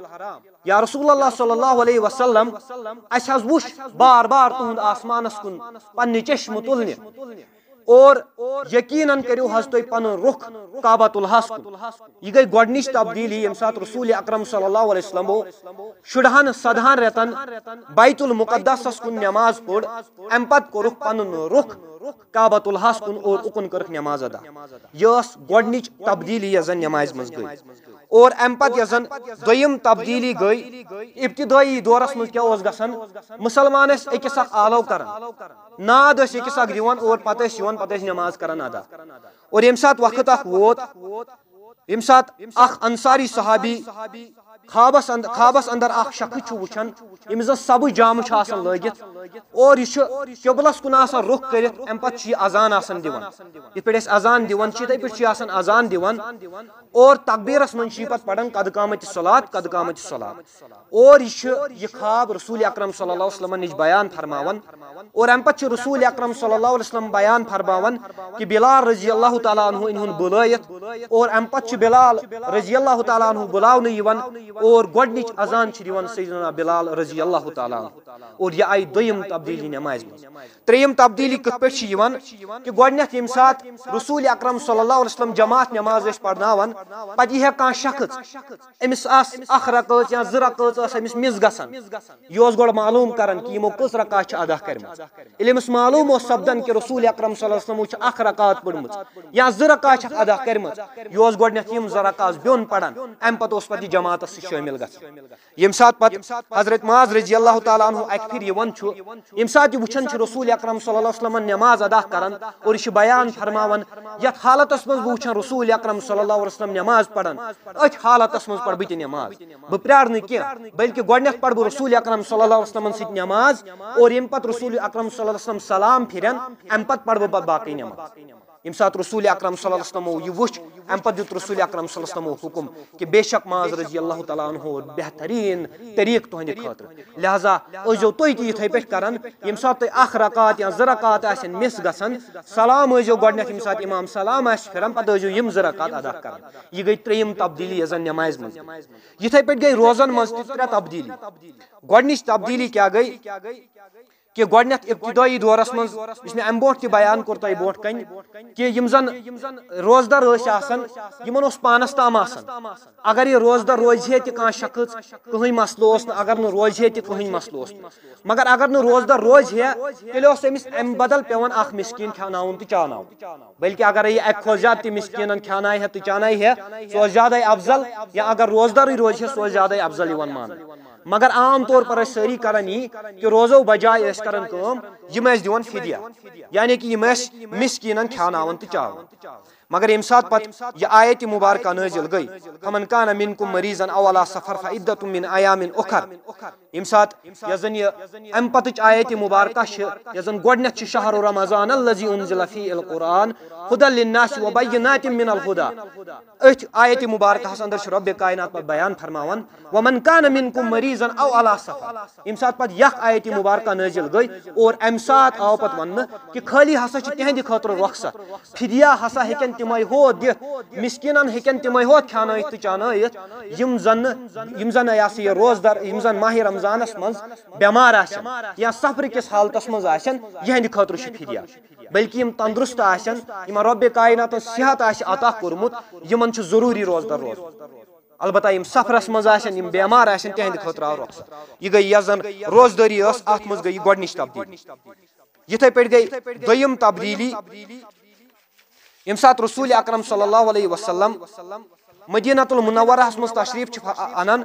یا رسول اللہ صلی اللہ علیہ وسلم، اسہِ حظ وُچھ بار بار تُہُنٛد آسمانس کُن پننہِ چشمہٕ تُلنہِ، اور یقیناً کٔرِو حظ تُہۍ پنُن رُخ کعبۃ اللہس کُن۔ یہِ گٔے گۄڈٕنِچ تبدیلی، ییٚمہِ ساتہٕ رسول اکرم صلی اللہ علیہ وسلمو شُرہن سدہن رٮ۪تن بیت المقدسس کُن نماز پٔر، امہِ پتہٕ کوٚرُکھ پنُن رُخ کعبۃ اللہس کُن اور اُکُن کٔرٕکھ نماز ادا۔ یہِ ٲس گۄڈٕنِچ تبدیلی یۄس زن نمازِ منٛز گٔے۔ اور امہِ پتہٕ یۄس زن دوٚیِم تبدیلی گٔے، ابتدٲیی دورس منٛز کیٛاہ اوس گژھان؟ مسلمان ٲسۍ أکِس اکھ آلو کران، ناد ٲسۍ أکِس اکھ دِوان اور پتہٕ ٲسۍ یِوان، پتہٕ ٲسۍ نماز کران ادا۔ اور ییٚمہِ ساتہٕ وقت اکھ ووت، ییٚمہِ ساتہٕ اکھ انصاری صحابی خوابس اند-، خوابس اندر اکھ شخص چھُ وٕچھان، ییٚمِس زن سبٕز جامہٕ چھُ آسان لٲگِتھ، اور یہِ چھُ قبلس کُن آسان رُخ کٔرِتھ، امہِ پتہٕ چھُ یہِ اذان آسان دِوان۔ یِتھ پٲٹھۍ أسۍ اذان دِوان چھِ، یِتھے پٲٹھۍ چھُ یہِ آسان اذان دِوان، اور تقبیرس منٛز چھُ یہِ پتہٕ پران قد قامت الصلاۃ، قد قامت الصلاۃ۔ اور یہِ چھُ یہِ خواب رسول اکرم صلی اللہ علیہ وسلمن نِش بیان فرماوان۔ اور امہِ پتہٕ چھُ رسول اکرم صلی اللہ علیہ وسلم بیان فرماوان کہِ بلال رضی اللہ تعالیٰ عنہ أنۍ ہُن بُلٲیِتھ، اور امہِ پتہٕ چھُ بلال رضی اللہ تعالیٰ عنہ بُلاونہٕ یِوان، اور گۄڈٕنِچ اذان چھِ دِوان سیدنا بلال رضی اللہ تعالیٰ عنہ۔ اور یہِ آیہِ دوٚیِم تبدیلی نمازِ منٛز۔ ترٛیٚیِم تبدیلی کِتھ پٲٹھۍ چھِ یِوان؟ کہِ گۄڈٕنٮ۪تھ ییٚمہِ ساتہٕ رسول اکرم صلی اللہ علیہ وسلم جماعت نماز ٲسۍ پرناوان، پتہٕ یی ہا کانٛہہ شخص، أمِس آسہٕ اکھ رکٲژ یا زٕ رکٲژ ٲس أمِس مِس گژھان۔ یہِ اوس گۄڈٕ معلوم کران کہِ یِمو کٔژ رکعت چھِ ادا کٔرمٕژ۔ ییٚلہِ أمِس معلوم اوس سپدان کہِ رسول اکرم صلی اللہ علیہ وسلمو چھِ اکھ رکعت پٔرمٕژ یا زٕ رکعت چھکھ ادا کٔرمٕژ، یہِ اوس گۄڈٕنٮ۪تھ یِم زٕ رکعت بیوٚن پران، امہِ پتہٕ اوس پتہٕ یہِ جماعتس سۭتۍ شٲمِل گژھان۔ ییٚمہِ ساتہٕ پتہٕ حضرت معاذ رضی اللہ تعالیٰ عنہ اکہِ پھِرِ یِوان چھُ، ییٚمہِ ساتہٕ یہِ وٕچھان چھُ رسول اکرم صلی اللہ علیہ وسلمن نماز ادا کران اور یہِ چھُ بیان فرماوان، یتھ حالتس منٛز بہٕ وٕچھان رسول اکرم صلی اللہ علیہ وسلم نماز پران، أتھۍ حالتس منٛز پرٕ بہٕ تہِ نماز۔ بہٕ پرٛارٕ نہٕ کینٛہہ، بلکہِ گۄڈٕنٮ۪تھ پرٕ بہٕ رسول اکرم صلی اللہ علیہ وسلمن سۭتۍ نماز، اور ییٚمہِ پتہٕ رسول اکرم صلی اللہ علیہ وسلم سلام پھِرن، امہِ پتہٕ پرٕ بہٕ پتہٕ باقٕے نماز۔ ییٚمہِ ساتہٕ رسول اکرم صلی اللہ علیہ وسلمو یہِ وُچھ، امہِ پتہٕ دیُت رسول اکرم صلی اللہ علیہ وسلمو حُکم کہِ بے شک معاذ رضی اللہ تعالیٰ عنہ اوس بہتریٖن طریٖقہٕ تُہنٛدِ خٲطرٕ، لہذا ٲسۍزیو تُہۍ تہِ یِتھے پٲٹھۍ کران، ییٚمہِ ساتہٕ تۄہہِ اکھ رکعت یا زٕ رکعت آسن مِس گژھان، سلام ٲسۍزیو گۄڈٕنٮ۪تھ، ییٚمہِ ساتہٕ امام سلام آسہِ پھِران، پتہٕ ٲسۍزیو یِم زٕ رکعت ادا کران۔ یہِ گٔے ترٛیٚیِم تبدیلی یۄس زن نمازِ منٛز۔ یِتھے پٲٹھۍ گٔے روزن منٛز تہِ ترٛےٚ تبدیلی۔ گۄڈٕنِچ تبدیلی کیٛاہ گٔے؟ کہِ گۄڈٕنٮ۪تھ ابتدٲیی دورس منٛز، یُس مےٚ امہِ برونٛٹھ تہِ بیان کوٚر تۄہہِ برونٛٹھ کنہِ، کہِ یِم زن روزدر ٲسۍ آسان، یِمن اوس پانس تام آسان۔ اگر یہِ روزدر روزِ ہے تہِ کانٛہہ شخص، کٕہٕنۍ مسلہٕ اوس نہٕ، اگر نہٕ روزِ ہے تہِ کٕہٕنۍ مسلہٕ اوس نہٕ۔ مگر اگر نہٕ روزدر روزِ ہے، تیٚلہِ اوس أمِس امہِ بدل پٮ۪وان اکھ مسکیٖن کھیاناوُن تہٕ چاناوُن۔ بلکہِ اگر یہِ اکہِ کھۄتہٕ زیادٕ تہِ مسکیٖنن کھیانایہِ ہے تہٕ چانایہِ ہے، سُہ اوس زیادے افضل۔ یا اگر روزدرٕے روزِ ہے، سُہ اوس زیادے افضل یِوان ماننہٕ۔ مگر عام طور پر ٲسۍ سٲری کران یی کہِ روزو بجایہِ ٲسۍ کران کٲم، یِم ٲسۍ دِوان فدیہ، یعنی کہِ یِم ٲسۍ مسکیٖنن کھیاناوان تہٕ چاوان۔ مگر ییٚمہِ ساتہٕ پتہٕ یہِ آیت مبارکہ نٲزِل گٔے، فمن کان منکم مریضا او علی سفر فعدۃ من ایام اخر، ییٚمہِ ساتہٕ یۄس زن یہِ امہِ پتٕچ آیت مبارکہ چھِ، یۄس زن گۄڈٕنیتھ چھِ شہر رمضان الذی انزل فیہ القرآن ہدی للناس وبینات من الہدی، أتھۍ آیت مبارکہس اندر چھُ رب کائنات پتہٕ بیان فرماوان، ومن کان منکم مریضا او علی سفر۔ ییٚمہِ ساتہٕ پتہٕ یکھ آیت مبارکہ نٲزِل گٔے اور امہِ ساتہٕ آو پتہٕ وننہٕ کہِ خٲلی ہسا چھِ تِہنٛدِ خٲطرٕ رۄخصت، فدیہ ہسا ہیٚکن تِمے ہوت دِتھ، مسکیٖنن ہیٚکن تِمے ہوت کھیانٲیِتھ تہٕ چانٲیِتھ، یِم زن نہٕ، یِم زن یہِ ہسا یہِ روزدار، یِم زن ماہِ رمضانس منٛز بٮ۪مار آسن یا سفرٕ کِس حالتس منٛز آسن، یِہنٛدِ خٲطرٕ چھُ فدیہ۔ بلکہِ یِم تندرست آسن، یِمن رۄبِ کائناتن صحت آسہِ عطا کوٚرمُت، یِمن چھُ ضروٗری روزدار روزُن۔ البتہ یِم سفرس منٛز آسن، یِم بٮ۪مار آسن، تِہنٛدِ خٲطرٕ آو رۄخصت۔ یہِ گٔے یۄس زن روزدٲری ٲس، اتھ منٛز گٔے یہِ گۄڈٕنِچ تبدیٖلی۔ یِتھے پٲٹھۍ گٔے دوٚیِم تبدیٖلی، ییٚمہِ ساتہٕ رسول اکرم صلی اللہ علیہ وسلم مدینہ المنورہس منٛز تشریف چھِ ف-، انان،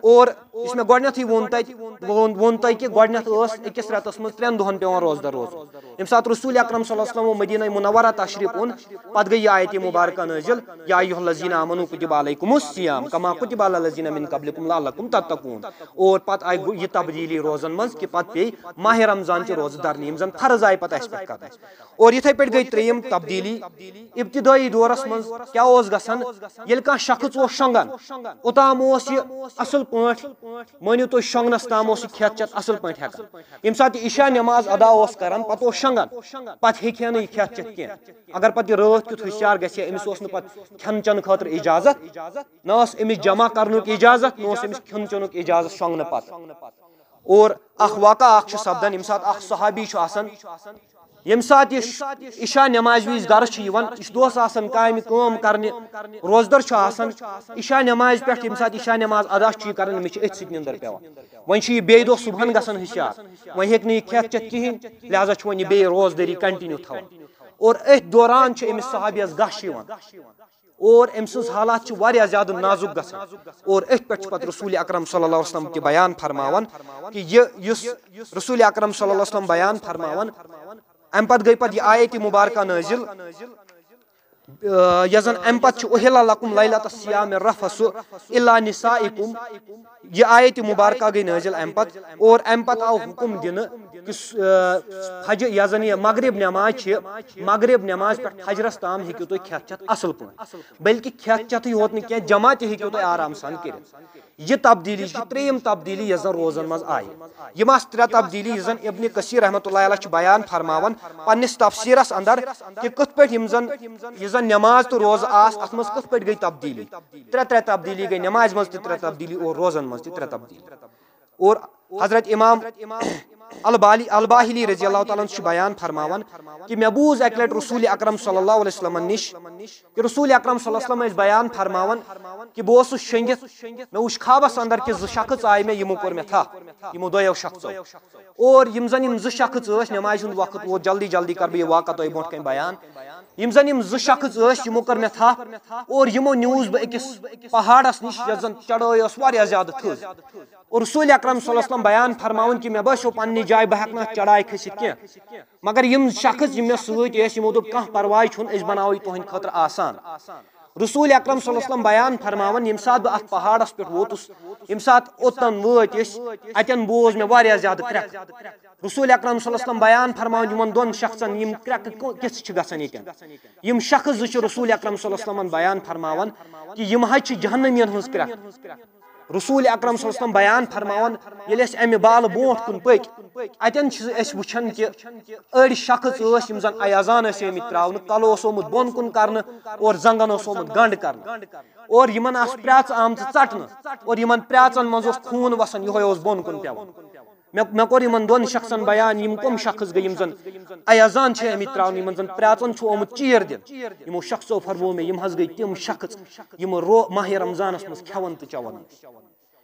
اور یُس مےٚ گۄڈٕنیتھٕے ووٚن تتہِ، ووٚن، ووٚن تۄہہِ کہِ گۄڈٕنیتھ ٲس أکِس رٮ۪تس منٛز ترٛٮ۪ن دۄہن پٮ۪وان روزدار روزُن۔ ییٚمہِ ساتہٕ رسول اکرم صلی اللہ علیہ وسلم مدینہ منورہ تشریف اوٚن، پتہٕ گٔے یہِ آیت مبارکہ نٲزِل، یا ایھا الذین آمنوا کتب علیکم الصیام کما کتب علی الذین من قبلکم لعلکم تتقون۔ اور پتہٕ آیہِ گو-، یہِ تبدیٖلی روزن منٛز کہِ پتہٕ پیٚیہِ ماہِ رمضان چہِ روزٕ درنہِ، یِم زن فرض آیہِ پتہٕ اسہِ پٮ۪ٹھ کرنہٕ۔ اور یِتھے پٲٹھۍ گٔے ترٛیٚیِم تبدیٖلی، ابتدٲیی دورس منٛز کیٛاہ اوس گژھان؟ ییٚلہِ کانٛہہ شخص اوس شۄنٛگان، اوٚتام اوس یہِ اصل پٲٹھۍ، مٲنِو تُہۍ، شۄنٛگنس تام اوس یہِ کھٮ۪تھ چٮ۪تھ اصل پٲٹھۍ ہٮ۪کان۔ ییٚمہِ ساتہٕ یہِ عشاء نماز ادا اوس کران، پتہٕ اوس شۄنٛگان، پتہٕ ہیٚکہِ ہا نہٕ یہِ کھٮ۪تھ چٮ۪تھ کینٛہہ۔ اگر پتہٕ یہِ رٲتھ کیُتھ ہوشیار گژھِ ہا، أمِس اوس نہٕ پتہٕ کھٮ۪ن چٮ۪ن خٲطرٕ اجازت، نہ اوس أمِس جمع کرنُک اجازت، نہ اوس أمِس کھٮ۪ن چٮ۪نُک اجازت شۄنٛگنہٕ پتہٕ۔ اور اکھ واقعہ اکھ چھُ سپدان، ییٚمہِ ساتہٕ اکھ صحابی چھُ آسان، ییٚمہِ ساتہٕ یہِ عشاء نمازِ وِزِ گرٕ چھُ یِوان، یہِ چھُ دۄہس آسان کامہِ کٲم کرنہِ، روزدر چھُ آسان، عشاء نمازِ پٮ۪ٹھ ییٚمہِ ساتہٕ عشاء نماز ادا چھُ یہِ کران، أمِس چھِ أتھۍ سۭتۍ نِندٕر پٮ۪وان۔ وۄنۍ چھُ یہِ بیٚیہِ دۄہ صبحن گژھان ہوشیار، وۄنۍ ہیٚکہِ نہٕ یہِ کھٮ۪تھ چٮ۪تھ کِہیٖنۍ، لہذا چھُ وۄنۍ یہِ بیٚیہِ روزدٲری continue تھاوان۔ اور أتھۍ دوران چھُ أمِس صحابیَس غش یِوان۔ اور أمۍ سٕنٛز حالات چھِ واریاہ زیادٕ نازُک گژھان۔ اور أتھۍ پٮ۪ٹھ چھُ پتہٕ رسول اکرم صلی اللہ علیہ وسلم تہِ بیان فرماوان کہِ یہِ یُس رسول اکرم صلی اللہ علیہ وسلم بیان فرماوان، اَمہِ پتہٕ گٔے پتہٕ یہِ آیت مبارکہ نٲزِل، آ، یۄس زن اَمہِ پتہٕ چھِ، احل لکم لیلۃ الصیام الرفث الی نسائکم، یہِ آیت مبارکہ گٔے نٲزِل اَمہِ پتہٕ، اور اَمہِ پتہٕ آو حُکم دِنہٕ کہِ س-، آ، فجر، یۄس زن یہِ مغرب نماز چھِ، مغرب نماز پٮ۪ٹھ فجرس تام ہیٚکِو تُہۍ کھٮ۪تھ چٮ۪تھ اصل پٲٹھۍ، بلکہِ کھٮ۪تھ چٮ۪تھٕے یوت نہٕ کینٛہہ، جماعتہِ ہیٚکِو تُہۍ آرام سان کٔرِتھ۔ یہِ تبدیٖلی چھِ ترٛیٚیِم تبدیٖلی یۄس زن روزن منٛز آیہِ۔ یِم آسہٕ ترٛےٚ تبدیٖلی یُس زن ابن کثیر رحمتہ اللہ علیہ چھُ بیان فرماوان پننِس تفسیٖرس اندر کہِ کِتھ پٲٹھۍ یِم زن، یُس زن نماز تہٕ روزٕ آسہٕ، اتھ منٛز کِتھ پٲٹھۍ گٔے تبدیٖلی۔ ترٛےٚ ترٛےٚ تبدیٖلی گٔے، نمازِ منٛز تہِ ترٛےٚ تبدیٖلی اور روزن منٛز تہِ ترٛےٚ تبدیٖلی۔ اور حضرت امام البالی، الباہلی رضی اللہ تعالیٰ عنہ چھُ بیان فرماوان کہِ مےٚ بوٗز اکہِ لٹہِ رسول اکرم صلی اللہ علیہ وسلمن نِش کہِ رسول اکرم صلی اللہ علیہ وسلم ٲسۍ بیان فرماوان کہِ بہٕ اوسُس شۄنگِتھ، مےٚ وُچھ خوابس اندر کہِ زٕ شخص آیہِ مےٚ، یِمو کوٚر مےٚ تھپھ، یِمو دۄیو شخصو۔ اور یِم زن یِم زٕ شخص ٲسۍ، نمازِ ہُنٛد وقت ووت، جلدی جلدی کرٕ بہٕ یہِ واقعہ تۄہہِ برونٛٹھ کنہِ بیان۔ یِم زن یِم زٕ شخص ٲسۍ، یِمو کٔر مےٚ تھپھ اور یِمو نیوٗس بہٕ أکِس پہاڑس نِش، یۄس زن چڑٲے ٲس واریاہ زیادٕ تھٔز۔ اور رسول اکرم صلی اللہ علیہ وسلم بیان فرماوان کہِ مےٚ باسیو پننہِ جایہِ بہٕ ہٮ۪کہٕ نہٕ اتھ چڑایہِ کھٔسِتھ کینٛہہ، مگر یِم شخص یِم مےٚ سۭتۍ ٲسۍ، یِمو دوٚپ کانٛہہ پرواے چھُنہٕ، أسۍ بناوو یہِ تُہنٛدِ خٲطرٕ آسان۔ رسول اکرم صلی اللہ علیہ وسلم بیان فرماوان، ییٚمہِ ساتہٕ بہٕ اتھ پہاڑس پٮ۪ٹھ ووتُس، ییٚمہِ ساتہٕ اوٚتن وٲتۍ أسۍ، اتٮ۪ن بوز مےٚ واریاہ زیادٕ کرٛٮ۪کہٕ۔ رسول اکرم صلی اللہ علیہ وسلم بیان فرماوان یِمن دۄن شخصن، یِم کرٛٮ۪کہٕ کو-، کِژھ چھِ گژھان ییٚتٮ۪ن۔ یِم شخص زٕ چھِ رسول اکرم صلی اللہ علیہ وسلمن بیان فرماوان کہِ یِم حظ چھِ جہنمین ہٕنٛز کرٛٮ۪کہٕ۔ رسول اکرم صلی اللہ علیہ وسلم بیان فرماوان، ییٚلہِ أسۍ امہِ بالہٕ برونٛٹھ کُن پٔکۍ، اتٮ۪ن چھِ أسۍ وٕچھان کہِ أڑۍ شخص ٲسۍ یِم زن ایازان ٲسۍ آمٕتۍ تراونہٕ، کلہٕ اوس آمُت بۄن کُن کرنہٕ اور زنٛگن اوس آمُت گنٛڈ کرنہٕ۔ اور یِمن آسہٕ پرٛٮ۪ژٕ آمژٕ ژٹنہٕ اور یِمن پرٛٮ۪ژن منٛز اوس خوٗن وسان، یِہوٚے اوس بۄن کُن پٮ۪وان۔ مےٚ، مےٚ کوٚر یِمن دۄن شخصن بیان، یِم کم شخص گٔے، یِم زن ایازان چھِ آمٕتۍ تراونہٕ، یِمن زن پرٛٮ۪ژن چھُ آمُت چیٖر دِنہٕ۔ یِمو شخصو فرموو مےٚ، یِم حظ گٔے تِم شخص، یِم رو-، ماہِ رمضانس منٛز کھٮ۪وان تہٕ چٮ۪وان ٲسۍ۔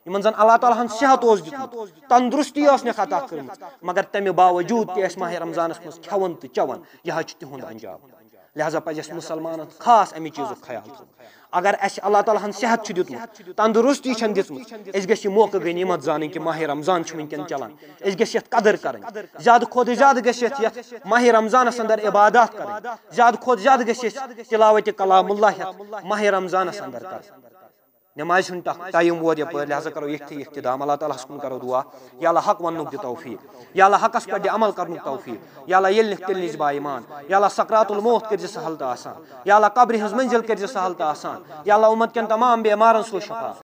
یِمن زن اللہ تعالیٰ ہن صحت اوس دیُتمُت، تندرستی ٲس نکھ عطا کٔرمٕژ، مگر تمہِ باوجوٗد تہِ ٲسۍ ماہِ رمضانس منٛز کھٮ۪وان تہٕ چٮ۪وان۔ یہِ حظ چھُ تِہُنٛد انجام۔ لہذا پزِ اسہِ مسلمانن خاص امہِ چیٖزُک خیال تھاوُن۔ اگر اسہِ اللہ تعالیٰ ہن صحت چھُ دیُتمُت، تندرستی چھنہٕ دِژمٕژ، أسۍ گژھِ یہِ موقعہٕ غنیمت زانٕنۍ کہِ ماہِ رمضان چھُ وٕنکیٚن چلان، أسۍ گژھِ یتھ قدر کرٕنۍ۔ زیادٕ کھۄتہٕ زیادٕ گژھِ یتھ، یتھ ماہِ رمضانس اندر عبادات کرٕنۍ، زیادٕ کھۄتہٕ زیادٕ گژھِ اسہِ تلاوت کلام اللہ ہیتھ ماہِ رمضانس اندر کرٕنۍ۔ نمازِ ہُنٛد ٹک-، ٹایم ووت یپٲرۍ، لہذا کرو ییٚتھی اختتام۔ اللہ تعالیٰ ہس کُن کرو دعا، یا اللہ حق وننُک دِ توفیق، یا اللہ حقس پٮ۪ٹھ دِ عمل کرنُک توفیق، یا اللہ ییٚلہِ نِکھ تیٚلہِ نِش با ایمان، یا اللہ سکرات الموت کٔرۍ زِ سہل تہٕ آسان، یا اللہ قبرِ ہٕنٛز منزل کٔرۍ زِ سہل تہٕ آسان، یا اللہ اُمت کٮ۪ن تمام بیمارن سوز شفا۔